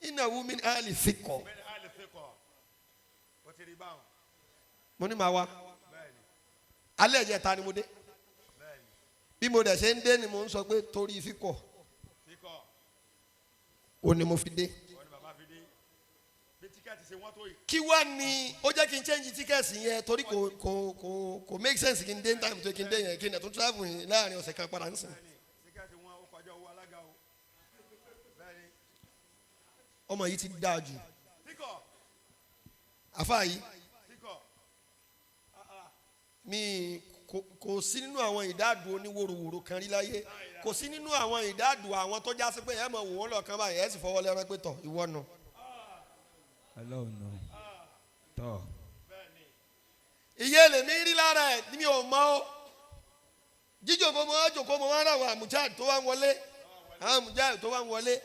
S3: ìnáwó mi á lè fi kọ́. Mo ní màá wá. Alẹ́ ẹ̀jẹ̀ ta ni mo dé. Bí mo dẹ̀ ṣe ń dé ni mo ń sọ pé torí fíkọ̀ ó ní mo fi dé. Kí wá ni ó jẹ́ kí n change tíkẹ́ẹ̀sì yẹn? Torí kò make sense kí n dé time tó kí n dé yẹn, kí n dẹ̀ tún travel yẹn láàrin ọ̀sẹ̀ kan padà nísìnyí. Ọmọ yìí ti dáa jù. Àfáà yìí mi kò sí nínú àwọn ìdáàdù oníwòròwòrò kan rí láyé, kò sí nínú àwọn ìdáàdù àwọn tó já sí pé ẹ mọ̀ wò wọ́n lọ́ọ̀kan báyìí ẹ sì fọwọ́ lẹ́rán pé tọ̀ ìwọ nù.
S1: Ọlọ́run nù. Tọ́.
S3: Ìyẹn lèmi rí lára ẹ̀ mi ò mọ̀ ọ́. Jíjòkó mo wá jòkó mo wá rà àwọn àmújáde tó wá ń wọlé, àwọn àmújáde tó wá ń wọlé,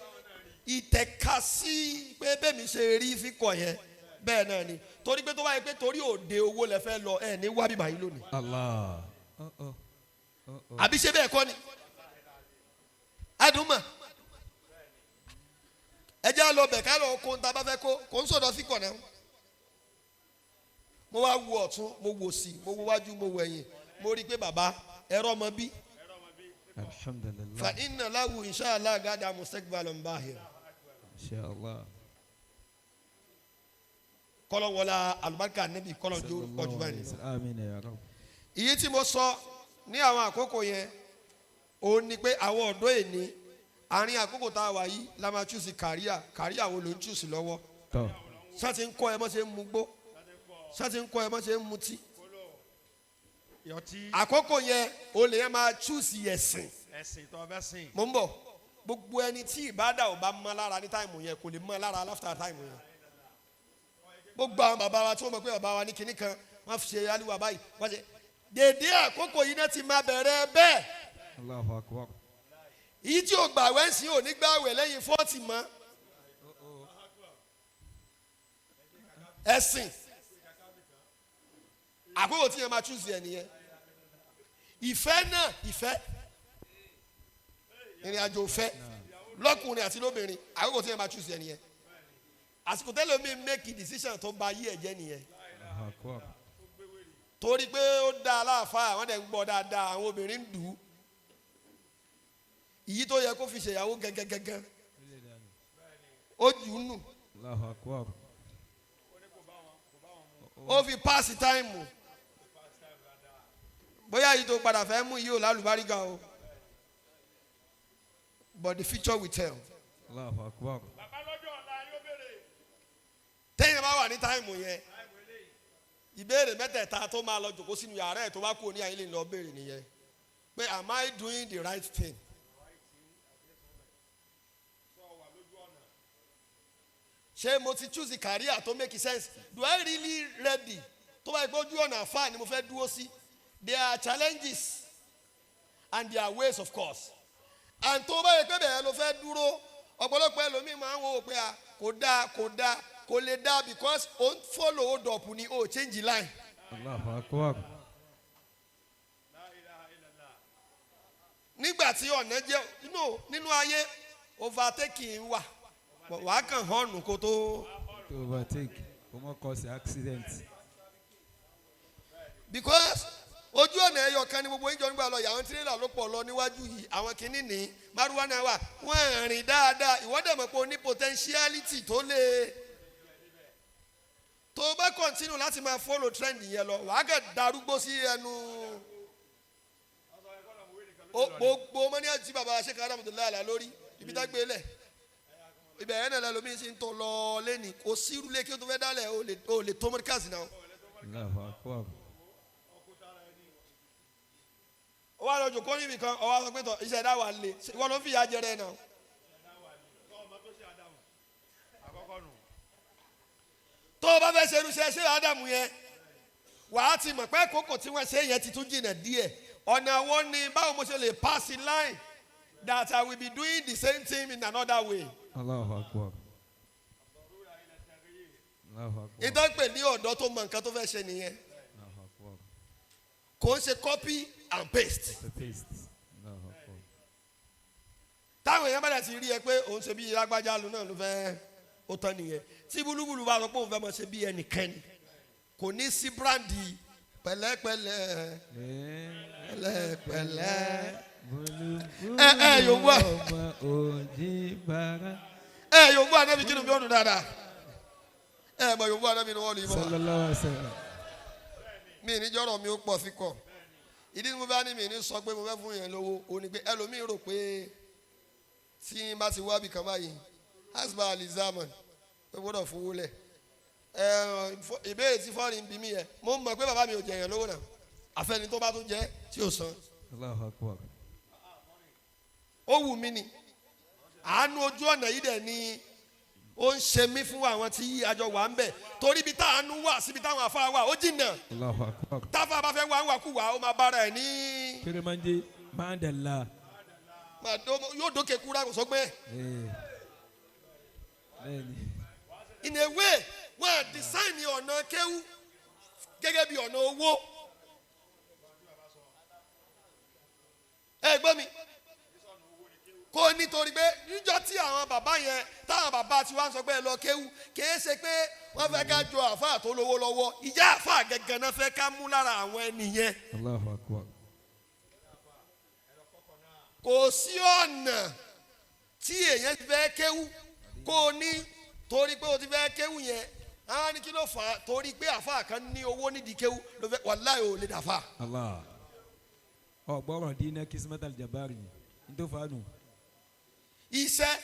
S3: ìtẹ̀ka sí pé bẹ́ẹ̀ mi ṣe rí fíkọ̀ yẹn bẹ́ẹ̀ náà ni, torí pé tó bá yẹ pé torí òde owó lẹ fẹ́ lọ ẹ̀ ní wá bíbá yìí lónìí.
S1: Allah. Oh, oh. Oh, oh.
S3: Àbí ṣé bẹ́ẹ̀ kọ́ ni adùnmọ̀ ẹ jẹ́ lọ bẹ̀ ká lọ kó ń ta bá fẹ́ kó kó ń sọ̀dọ̀ fíkọ̀ náà. Mo wá wo ọ̀tún, mo wò sí, mo wo wájú, mo wò ẹ̀yìn, mo rí i pé bàbá ẹ̀rọ ọmọ bí.
S1: Alhamdulillah.
S3: Fa inna lahu inshallah gada mustaqbalan bahir.
S1: Inshallah.
S3: Kọ́lọ̀ wọlá alubarika níbi kọ́lọ̀ jó ọjọ́ báyìí.
S1: Àmín ya Rabb.
S3: Ìyí tí mo sọ ní àwọn àkókò yẹn òun ni pé àwọn ọ̀dọ́ èní àárín àkókò tá a wà yìí la máa choose career. Career wo ló ń choose lọ́wọ́?
S1: Tọ́.
S3: Ṣá ti ń kọ́ ẹ mọ́ ṣe ń mugbó, ṣá ti ń kọ́ ẹ mọ́ ṣe ń mutí. Àkókò yẹn o lè yẹn máa choose ẹ̀sìn.
S2: Ẹ̀sìn tó fẹ́ sìn.
S3: Mo ń bọ̀. Gbogbo ẹni tí ìbádà ò bá mọ́ lára ní time yẹn kò lè mọ́ lára after time yẹn. Gbogbo àwọn bàbá wa tí wọ́n mọ̀ pé bàbá wa ní kinní kan wọ́n fi ṣe aliwa báyìí, wọ́n ṣe dèdè àkókò yìí náà ti máa bẹ̀rẹ̀ bẹ́ẹ̀.
S1: Allahu akbar.
S3: Èyí tí ò gbàwẹ̀ ń sìn ò ní gbàwẹ̀ lẹ́yìn 40 mọ́. Ẹ̀sìn àkókò tí yẹn máa choose ẹ̀ nìyẹn. Ìfẹ́ náà, ìfẹ́ ìrìn àjò ìfẹ́ lọ́kùnrin àti lóbìnrin, àkókò tí yẹn máa choose ẹ̀ nìyẹn. Àsìkò tẹ́lẹ̀ mi make a decision tó ba ayé ẹ̀ jẹ́ nìyẹn.
S1: Allahu akbar.
S3: Torí pé ó dá aláàfáà, àwọn dẹ̀ ń gbọ́ dáadáa, àwọn obìnrin ń dùn ún. Ìyí tó yẹ kó fi ṣèyàwó gẹ́gẹ́gẹ́gẹ́ ó jù ú nù.
S1: Allahu akbar.
S3: Ó fi pass time. Bóyá yìí tó padà fẹ́ mú yìí ò lálùbárígà o, but the future will tell.
S1: Allahu akbar.
S3: Tẹ́yìn bá wà ní time yẹn, ìbéèrè mẹ́tẹ̀ẹ̀ta tó máa lọ jòkó sínú yàrá ẹ̀ tó bá kú ní ayé lè lọ béèrè nìyẹn pé, am I doing the right thing? Ṣé mo ti choose career tó make sense? Do I really ready? Tó bá yẹ pé ojú ọ̀nà àfáà ni mo fẹ́ dúró sí, there are challenges and there are ways, of course, and tó bá yẹ pé bẹ́ẹ̀ ló fẹ́ dúró, ọ̀pọ̀lọpọ̀ ẹlòmíì máa ń wo pé a kò dáa, kò dáa, kò lè dáa, because ó ń follow hold up ni, ó change line.
S1: Allahu akbar.
S3: Nígbà tí ọ̀nà jẹ́ nínú ayé, overtaking wà, wàá kàn họ́ọ̀nù kó tó.
S1: To overtake kò mọ̀ cause accident.
S3: Because ojú ọ̀nà ẹyọ kan ni gbogbo ìjọ nígbà lọ yìí, àwọn tirẹ́là ló pọ̀ lọ níwájú yìí, àwọn kìíní ní márùwá náà wà, wọ́n rìn dáadáa. Ìwọ dẹ̀ mọ̀ pé o ní potentiality tó lè tó o bá continue láti máa follow trend yẹn lọ, wàá kẹ́ darúgbó sí ẹnu. Gbogbo mọ́ní àti bàbá ṣe kára mọ̀tò láàlá lórí ibi tá gbé lẹ̀ ibẹ̀ yẹn náà lẹ́lòmíín sì ń tọ́ lọ lẹ́nìí. Kò sí irú lé kí o tó fẹ́ dálẹ̀ o lè tó mọ́ríkàsì náà.
S1: Allahu akbar.
S3: Ó wá lọ jòkó níbi kan, ó wá sọ pé tọ iṣẹ́ ẹ̀dá wà lè ìwọ ló ń fìyà jẹrẹ náà. Tó o bá fẹ́ ṣe irúṣẹ́ ṣé Ádámù yẹn, wàá ti mọ̀ pé kókò tí wọ́n ṣe yẹn ti tún jìnà díẹ̀. Ọ̀nà wo ni, báwo mo ṣe lè pass in line that I will be doing the same thing in another way?
S1: Allahu akbar. Allahu akbar.
S3: Ìtàn pè ní ọ̀dọ́ tó mọ nǹkan tó fẹ́ ṣe nìyẹn.
S1: Allahu akbar.
S3: Kò ń ṣe copy and paste.
S1: The paste. Allahu akbar.
S3: Táwọn èèyàn bá dẹ̀ ti rí ẹ pé òun ṣe bí lágbájá lu náà ló fẹ́, ó tán nìyẹn. Tí búlúbúlú bá sọ pé òun fẹ́ mọ̀ ṣe bí ẹnìkan kò ní sí brand pẹ̀lẹ́pẹ̀lẹ́ pẹ̀lẹ́pẹ̀lẹ́. Ẹ ẹ yòówù
S1: ọmọ òjì bàrà.
S3: Ẹ yòówù anábì kí ni bí ọdún dáadáa, ẹ mọ yòówù anábì ni wọ́n lù yín bọ̀.
S1: Sallallahu alaihi wasallam.
S3: Mi ní jọ́rọ̀ mi ó pọ̀ sí kọ̀. Ìdí ni mo bá ní mi ní sọ pé mo fẹ́ fún yẹn lówó o ní pé ẹlòmíín rò pé tí n bá ti wá bì kan báyìí Asba alizaman ó gbọ́dọ̀ fowó lẹ̀. Ẹ ìbéèrè tí fọ́ọ̀rì ń bí mi yẹ, mo mọ̀ pé bàbá mi ò jẹ̀yàn lówó náà, àfẹ́ni tó bá tún jẹ́ tí ò san.
S1: Allahu akbar.
S3: Ó wù mí ni, àánú ojú ọ̀nà yìí dẹ̀ ni ó ń ṣe mí fún àwọn tí àjọ wà ń bẹ̀, torí ibi táànú wà síbi táwọn afá wà ó jìnnà.
S1: Allahu akbar.
S3: Táfà bá fẹ́ wá ń wà kú wà ó máa bára ẹ̀ ní.
S1: Kérémánjé mándàlá.
S3: Yóò dókè kúrá kò sọgbẹ́.
S1: Bẹ́ẹ̀ni.
S3: In a way, wọ́n design ọ̀nà kéwú gẹ́gẹ́ bí ọ̀nà owó. Ẹ gbọ́ mi, kó nítorí pé níjọ́ tí àwọn bàbá yẹn táwọn bàbá tí wọ́n sọ pé ẹ lọ kéwú, kìí ṣe pé wọ́n fẹ́ ká jọ àáfàá tó lówó lọ́wọ́, ìjà àáfàá gẹ́gẹ́ náà fẹ́ ká mú lára àwọn ẹni yẹn.
S1: Allahu akbar.
S3: Kò sí ọ̀nà tí èèyàn ti fẹ́ kéwú kó o ní torí pé o ti fẹ́ kéwú yẹn á ní kí ló fà á, torí pé àáfàá kan ní owó nídìí kéwú ló fẹ́, wàláhì ò lè dàfà.
S1: Allah. Ọ̀gbọ́ràn dínà kismat aljabari n tó fa nù.
S3: Iṣẹ́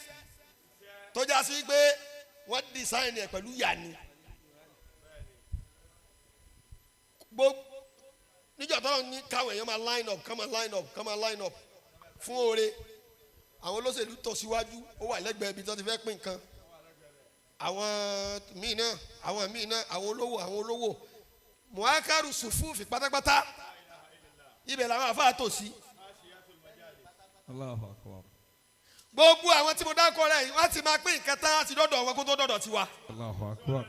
S3: tó já sí pé wọ́n design ẹ̀ pẹ̀lú yàní. Gbogbo níjọ́ tó ní káwọn èèyàn máa line up, ká máa line up, ká máa line up fún oore, àwọn olóṣèlú tò síwájú, ó wà lẹ́gbẹ̀ẹ́ ibi tó ti fẹ́ pín nǹkan, àwọn míì náà, àwọn míì náà, àwọn olówó, àwọn olówó muakaru sufufi pátápátá, ibẹ̀ làwọn àfáà tò sí.
S1: Allahu akbar.
S3: Gbogbo àwọn tí mo dákọ rẹ yìí wọ́n ti máa pín nǹkan tán àti dọ́dọ̀ wọn kó tó dọ́dọ̀ tiwa.
S1: Allahu akbar.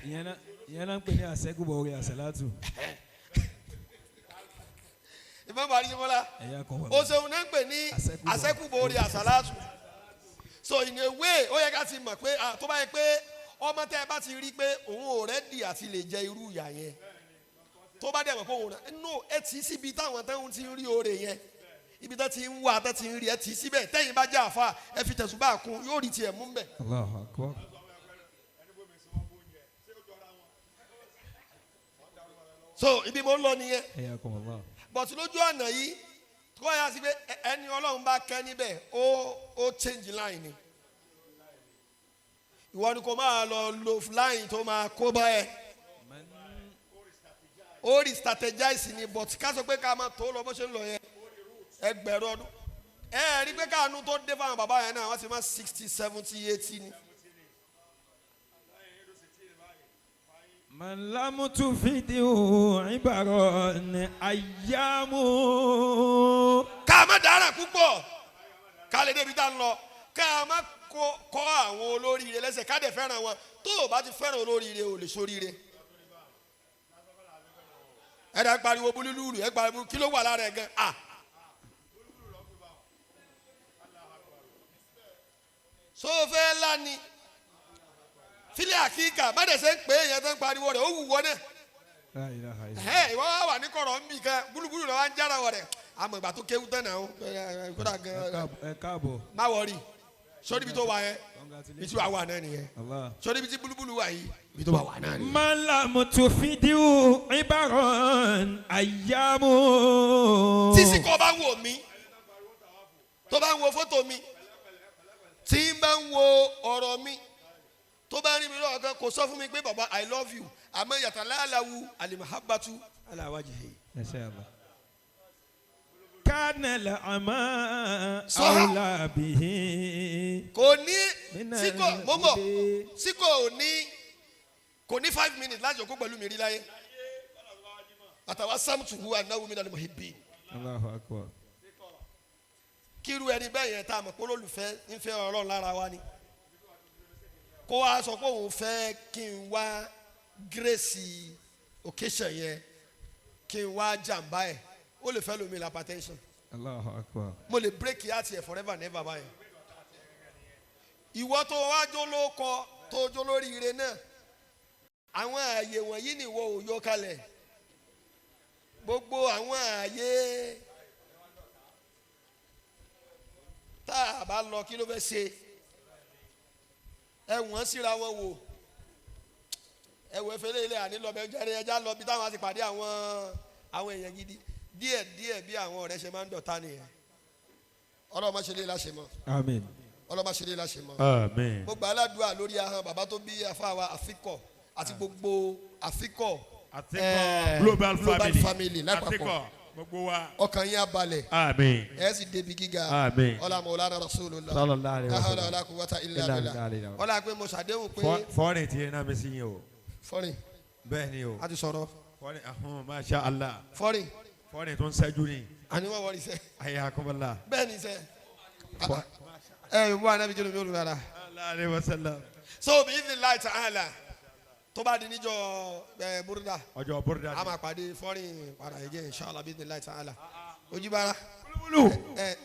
S1: Ìyẹn náà ń pè ní àṣẹ́gùbọ̀ orí àṣàlátù.
S3: Ìmọ̀ bàrí Jimola
S1: Ẹ̀yà kan wà.
S3: o ṣeun náà ń pè ní àṣẹ́kùbọ̀ orí àṣàlátù. So in a way, ó yẹ ká ti mọ̀ pé tó bá yẹ pé ọmọ tẹ́ ẹ bá ti rí pé òun ò rẹ́dì àti lè jẹ irú ìyà yẹn, tó bá dẹ̀ mọ̀ pé òun rẹ̀ no, ẹ tì í síbi táwọn táwọn ti ń rí oore yẹn, ibi tó ti ń wá tó ti ń rí, ẹ tì í síbẹ̀. Tẹ́yìn bá jẹ́ àfa, ẹ fi tẹ̀sùbá kún, yóò rí tiẹ̀ mú bẹ̀.
S1: Allahu akbar.
S3: So ibi mo ń lọ nìyẹn.
S1: Ẹ̀yà kan wà.
S3: But lójú ọ̀nà yìí kó yà sí pé ẹni Ọlọ́run bá kẹ́ níbẹ̀, ó change line ni. Ìwọ ni kò máa lọ lo line tó máa kó bá ẹ, ó rí strategize ni. But ká sọ pé ká máa tó lọ bó ṣe ń lọ yẹn, ẹgbẹ̀rún ọdún ẹ rí pé káànú tó dé fáwọn bàbá yẹn náà, wọ́n ti máa 60 70 80 ni.
S1: Man lam tufidihu ibaran ayyamu.
S3: Ká má dára púpọ̀, ká lè débi tá a ń lọ, ká má kọ́ àwọn olóríire lẹ́sẹ̀, ká dẹ̀ fẹ́ràn wọn. Tó o bá ti fẹ́ràn olóríire, o lè sóríire. Ẹ dá pariwo búlúlù, ẹ pariwo kí ló wà lára ẹ gan ah. So fẹ́ lani fílẹ̀ àkíkà má dẹ̀ ṣe ń pè é yẹn tó ń pariwo rẹ̀ ó wù wọ́n náà.
S1: La ilaha illallah.
S3: Ẹ ìwọ wà wà ní kọ̀rọ̀ ń bì kan búlúbúlù lọ́wọ́ ń jára wọ̀ rẹ̀, àmọ́ ìgbà tó kéwú tán náà kódà gan.
S1: Ẹ káàbọ̀.
S3: Má wọrí, sórí ibi tó wà yẹn, ibi tí wàá wà náà nìyẹn.
S1: Allah.
S3: Sórí ibi tí búlúbúlù wà yìí, ibi tó wà wà náà nìyẹn.
S1: Man lam tufidihu ibaran ayyamu.
S3: Tí sìkọ́ bá ń wò mí, tó bá ń wo fótò mi, tí ń bá ń wo ọ̀rọ̀ mi, tó bá rí mi lọ́wọ́ kan, kò sọ fún mi pé bàbá I love you, àmọ́ yàtọ̀ láàláwu alimahabatu aláwájì.
S1: Masha Allah. Kana al-ama
S3: Sọ́ha.
S1: awla bihi.
S3: Kò ní
S1: Nínà
S3: síkò mọ́mọ́
S1: ìdè.
S3: síkò ò ní, kò ní 5 minutes láti òkú pẹ̀lú mi rí láyé. Àtàwọn sámùtù hu anáwó mi nàlẹ́ muhibbin.
S1: Allahu akbar.
S3: Kíru ẹni bẹ́ẹ̀ yẹn tá a mọ̀ pé olólùfẹ́ ń fẹ́ ọlọ́run lára wa ni, kó wa sọ pé òun fẹ́ kí n wá gírèsì occasion yẹn, kí n wá jàǹbá ẹ̀, ó lè fẹ́ lómi la hypertension.
S1: Allahu akbar.
S3: Mo lè break heart yẹ forever and ever báyẹn. Ìwọ tó wá jó ló kọ tó jó lórí ire náà, àwọn ààyè wọ̀nyí ni ìwọ ò yọ kalẹ̀. Gbogbo àwọn ààyè tá a bá lọ, kí ló fẹ́ ṣe? Ẹ wọ́n síra wọn wò, ẹ wọ efele ilé àní lọ bẹ jẹrẹ, ẹja lọ bí táwọn á ti pàdé àwọn èèyàn gidi díẹ̀ díẹ̀, bí àwọn ọ̀rẹ́ ṣe máa ń dọ̀tá nìyẹn. Ọlọ́run má ṣe lè láṣẹ mọ́.
S1: Àmín.
S3: Ọlọ́run má ṣe lè láṣẹ mọ́.
S2: Àmín.
S3: Mo gbà aládùúgbà lórí ahọ́n bàbá tó bí afáwa àfikọ̀ àti gbogbo àfikọ̀
S2: Àtikọ̀ global family.
S3: family lápapọ̀.
S2: Àtikọ̀ gbogbo wa.
S3: Ọkàn yín á balẹ̀.
S2: Àmín.
S3: Ẹ sì débi gíga.
S2: Àmín.
S3: Ọlá mọ̀lánà rasulullah.
S2: Sallallahu alaihi
S3: La hawla
S2: wasallam.
S3: wala quwwata illa
S2: Illa
S3: billah.
S2: billah.
S3: Ọlá pé mo ṣàdéhùn pé
S2: Fọ́ọ̀rì tí iná mi sí yín o.
S3: fọ́rin
S2: Bẹ́ẹ̀ ni o.
S3: a ti sọ̀rọ̀
S2: Fọ́ọ̀rì ahun masha Allah.
S3: fọ́rin
S2: Fọ́ọ̀rì tó ń ṣẹ́jú ni.
S3: àní wọ́n wọ́n rí sẹ́
S2: Ayakumullah.
S3: bẹ́ẹ̀ ni sẹ́ ẹ wọ́n anábì jẹ́ lómi olùrara.
S2: Sallallahu alaihi wasallam.
S3: So bí ní láì tàn án la tó bá di níjọ́ ẹ búrúdà
S2: Ọjọ́ búrúdà
S3: a
S2: ni.
S3: máa pàdé fọ́rin padà ẹ̀jẹ̀ inshallah bí ní láì tàn án la ojúbára
S2: Búlúbúlù.
S3: ẹ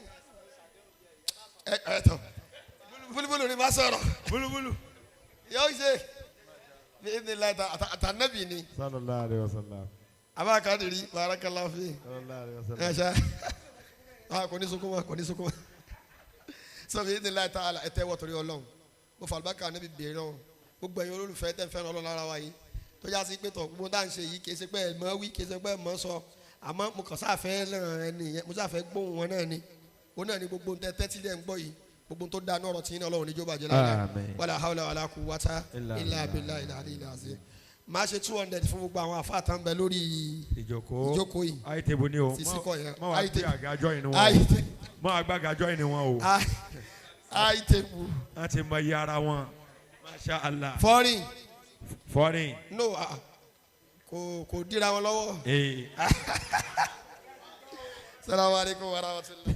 S3: ẹ ẹ tọ búlúbúlù ni má sọ̀rọ̀
S2: Búlúbúlù.
S3: yóò ṣe bí ní láì tàn àtànábì ni
S2: Sallallahu alaihi wasallam.
S3: abáàkadìrí barakallahu fi.
S2: Sallallahu alaihi wasallam.
S3: Ẹ̀ṣá ah kò ní sunkún mọ́, kò ní sunkún mọ́. Sọfí ní láì tá ẹ tẹ́wọ́ torí Ọlọ́run. Mo fà àlùbáríkà níbi bèrè náà. Gbogbo ẹ̀yin olólùfẹ́ tẹ́ ń fẹ́ràn Ọlọ́run lára wa yìí tó já sí pé tọ̀ gbogbo tá à ń ṣe yìí kì í ṣe pé ẹ̀ mọ́ wí, kì í ṣe pé ẹ̀ mọ́ sọ, àmọ́ mo kàn sáfẹ́ náà ẹni yẹn, mo sáfẹ́ gbóhùn wọn náà ni. Òun náà ni gbogbo tẹ tẹ́tí lẹ́ ń gbọ́ yìí, gbogbo tó dáa ní ọ̀rọ̀ tí yín náà Ọlọ́run níjó bàjẹ́ lára.
S2: Àmín.
S3: Wala hawla wala quwwata
S2: Illa
S3: illa billahi al-aliyyil azim. Máa ṣe 200 fún gbogbo àwọn àfáà tán bẹ lórí
S2: Ìjókòó.
S3: ìjókòó yìí.
S2: Àìtẹ́bù ni o.
S3: Ti síkọ̀ yẹn.
S2: Má wàá gbé
S3: Àìtẹ́bù.
S2: àgájọ́ yìí ni wọn o.
S3: Àìtẹ́
S2: Má wàá gbé àgájọ́ yìí ni wọn o.
S3: àìtẹ́bù.
S2: Wọ́n ti mọ iye ara wọn. Masha Allah.
S3: Foreign
S2: Fọ́ọ̀rì.
S3: no ah, kò dira wọn lọ́wọ́.
S2: Ee.
S3: Salamu alaykum wa rahmatulah.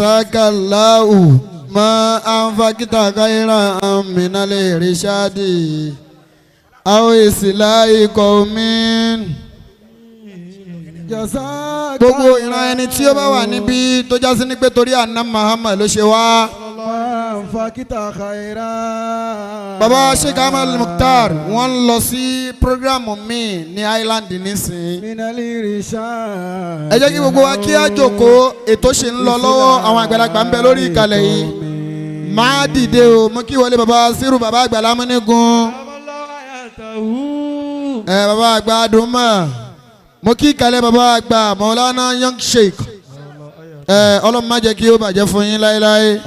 S6: Jazakallahu ma anfakita khairan minal irshadi aw islahi qaumin. Gbogbo ìran ẹni tí ó bá wà níbí tó já sí ní pé torí àná Muhammad ló ṣe wá.
S1: Fakita khaira.
S6: Bàbá Sheikh Ahmed Mukhtar wọ́n ń lọ sí programu míì ní Island nísìnyí.
S1: Minal irshadi.
S6: Ẹ jẹ́ kí gbogbo wa kí á jókòó, ètò ṣì ń lọ lọ́wọ́, àwọn àgbàlagbà ń bẹ lórí ìkàlẹ̀ yìí. Máa dìde o, mo kí wọlé bàbá Sírù bàbá àgbà lámúnígun. Ẹ bàbá àgbà Adùnmọ̀, mo kí ìkàlẹ̀ bàbá àgbà Maulana Young Sheikh. Ẹ Ọlọ́run má jẹ́ kí ó bàjẹ́ fún yín láéláé.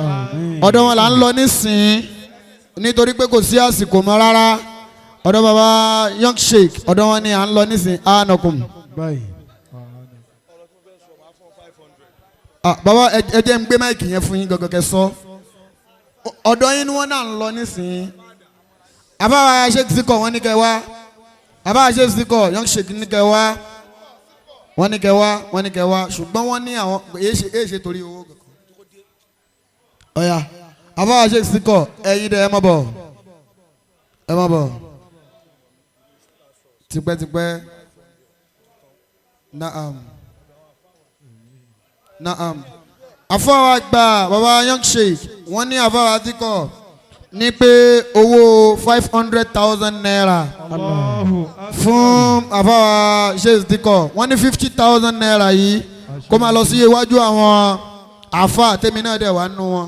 S6: Ọ̀dọ̀ wọn là ń lọ nísìnyí nítorí pé kò sí àsìkò mọ́ rárá. Ọ̀dọ̀ bàbá Young Sheikh, ọ̀dọ̀ wọn ni à ń lọ nísìnyí. Anakum.
S1: Báyìí.
S6: Ah, bàbá ẹ jẹ́ ń gbé máìkì yẹn fún yín gangan kẹ́ sọ. Ọ̀dọ̀ yín ni wọ́n náà ń lọ nísìnyí. Àbáwá Sheikh Zikọ wọ́n ní kẹ́ wá. Àbáwá Sheikh Zikọ Young Sheikh ní kẹ́ wá. Wọ́n ní kẹ́ wá, wọ́n ní kẹ́ wá. Ṣùgbọ́n wọ́n ní àwọn èyí ṣe torí owó kankan. Ọ̀yà àbáwá Sheikh Zikọ ẹ̀yin dẹ̀ ẹ má bọ̀. Ẹ má bọ̀. Tipẹ́tipẹ́. Naam. Naam. Àfọwọ́ àgbà baba Young Sheikh wọ́n ní àfọwọ́ àtikọ̀ ní pé owó 500,000 naira fún àfọwọ́ Sheikh Dikọ̀, wọ́n ní 50,000 naira yìí kó máa lọ sí iwájú àwọn àfa tèmi náà dẹ̀ wá nù wọn.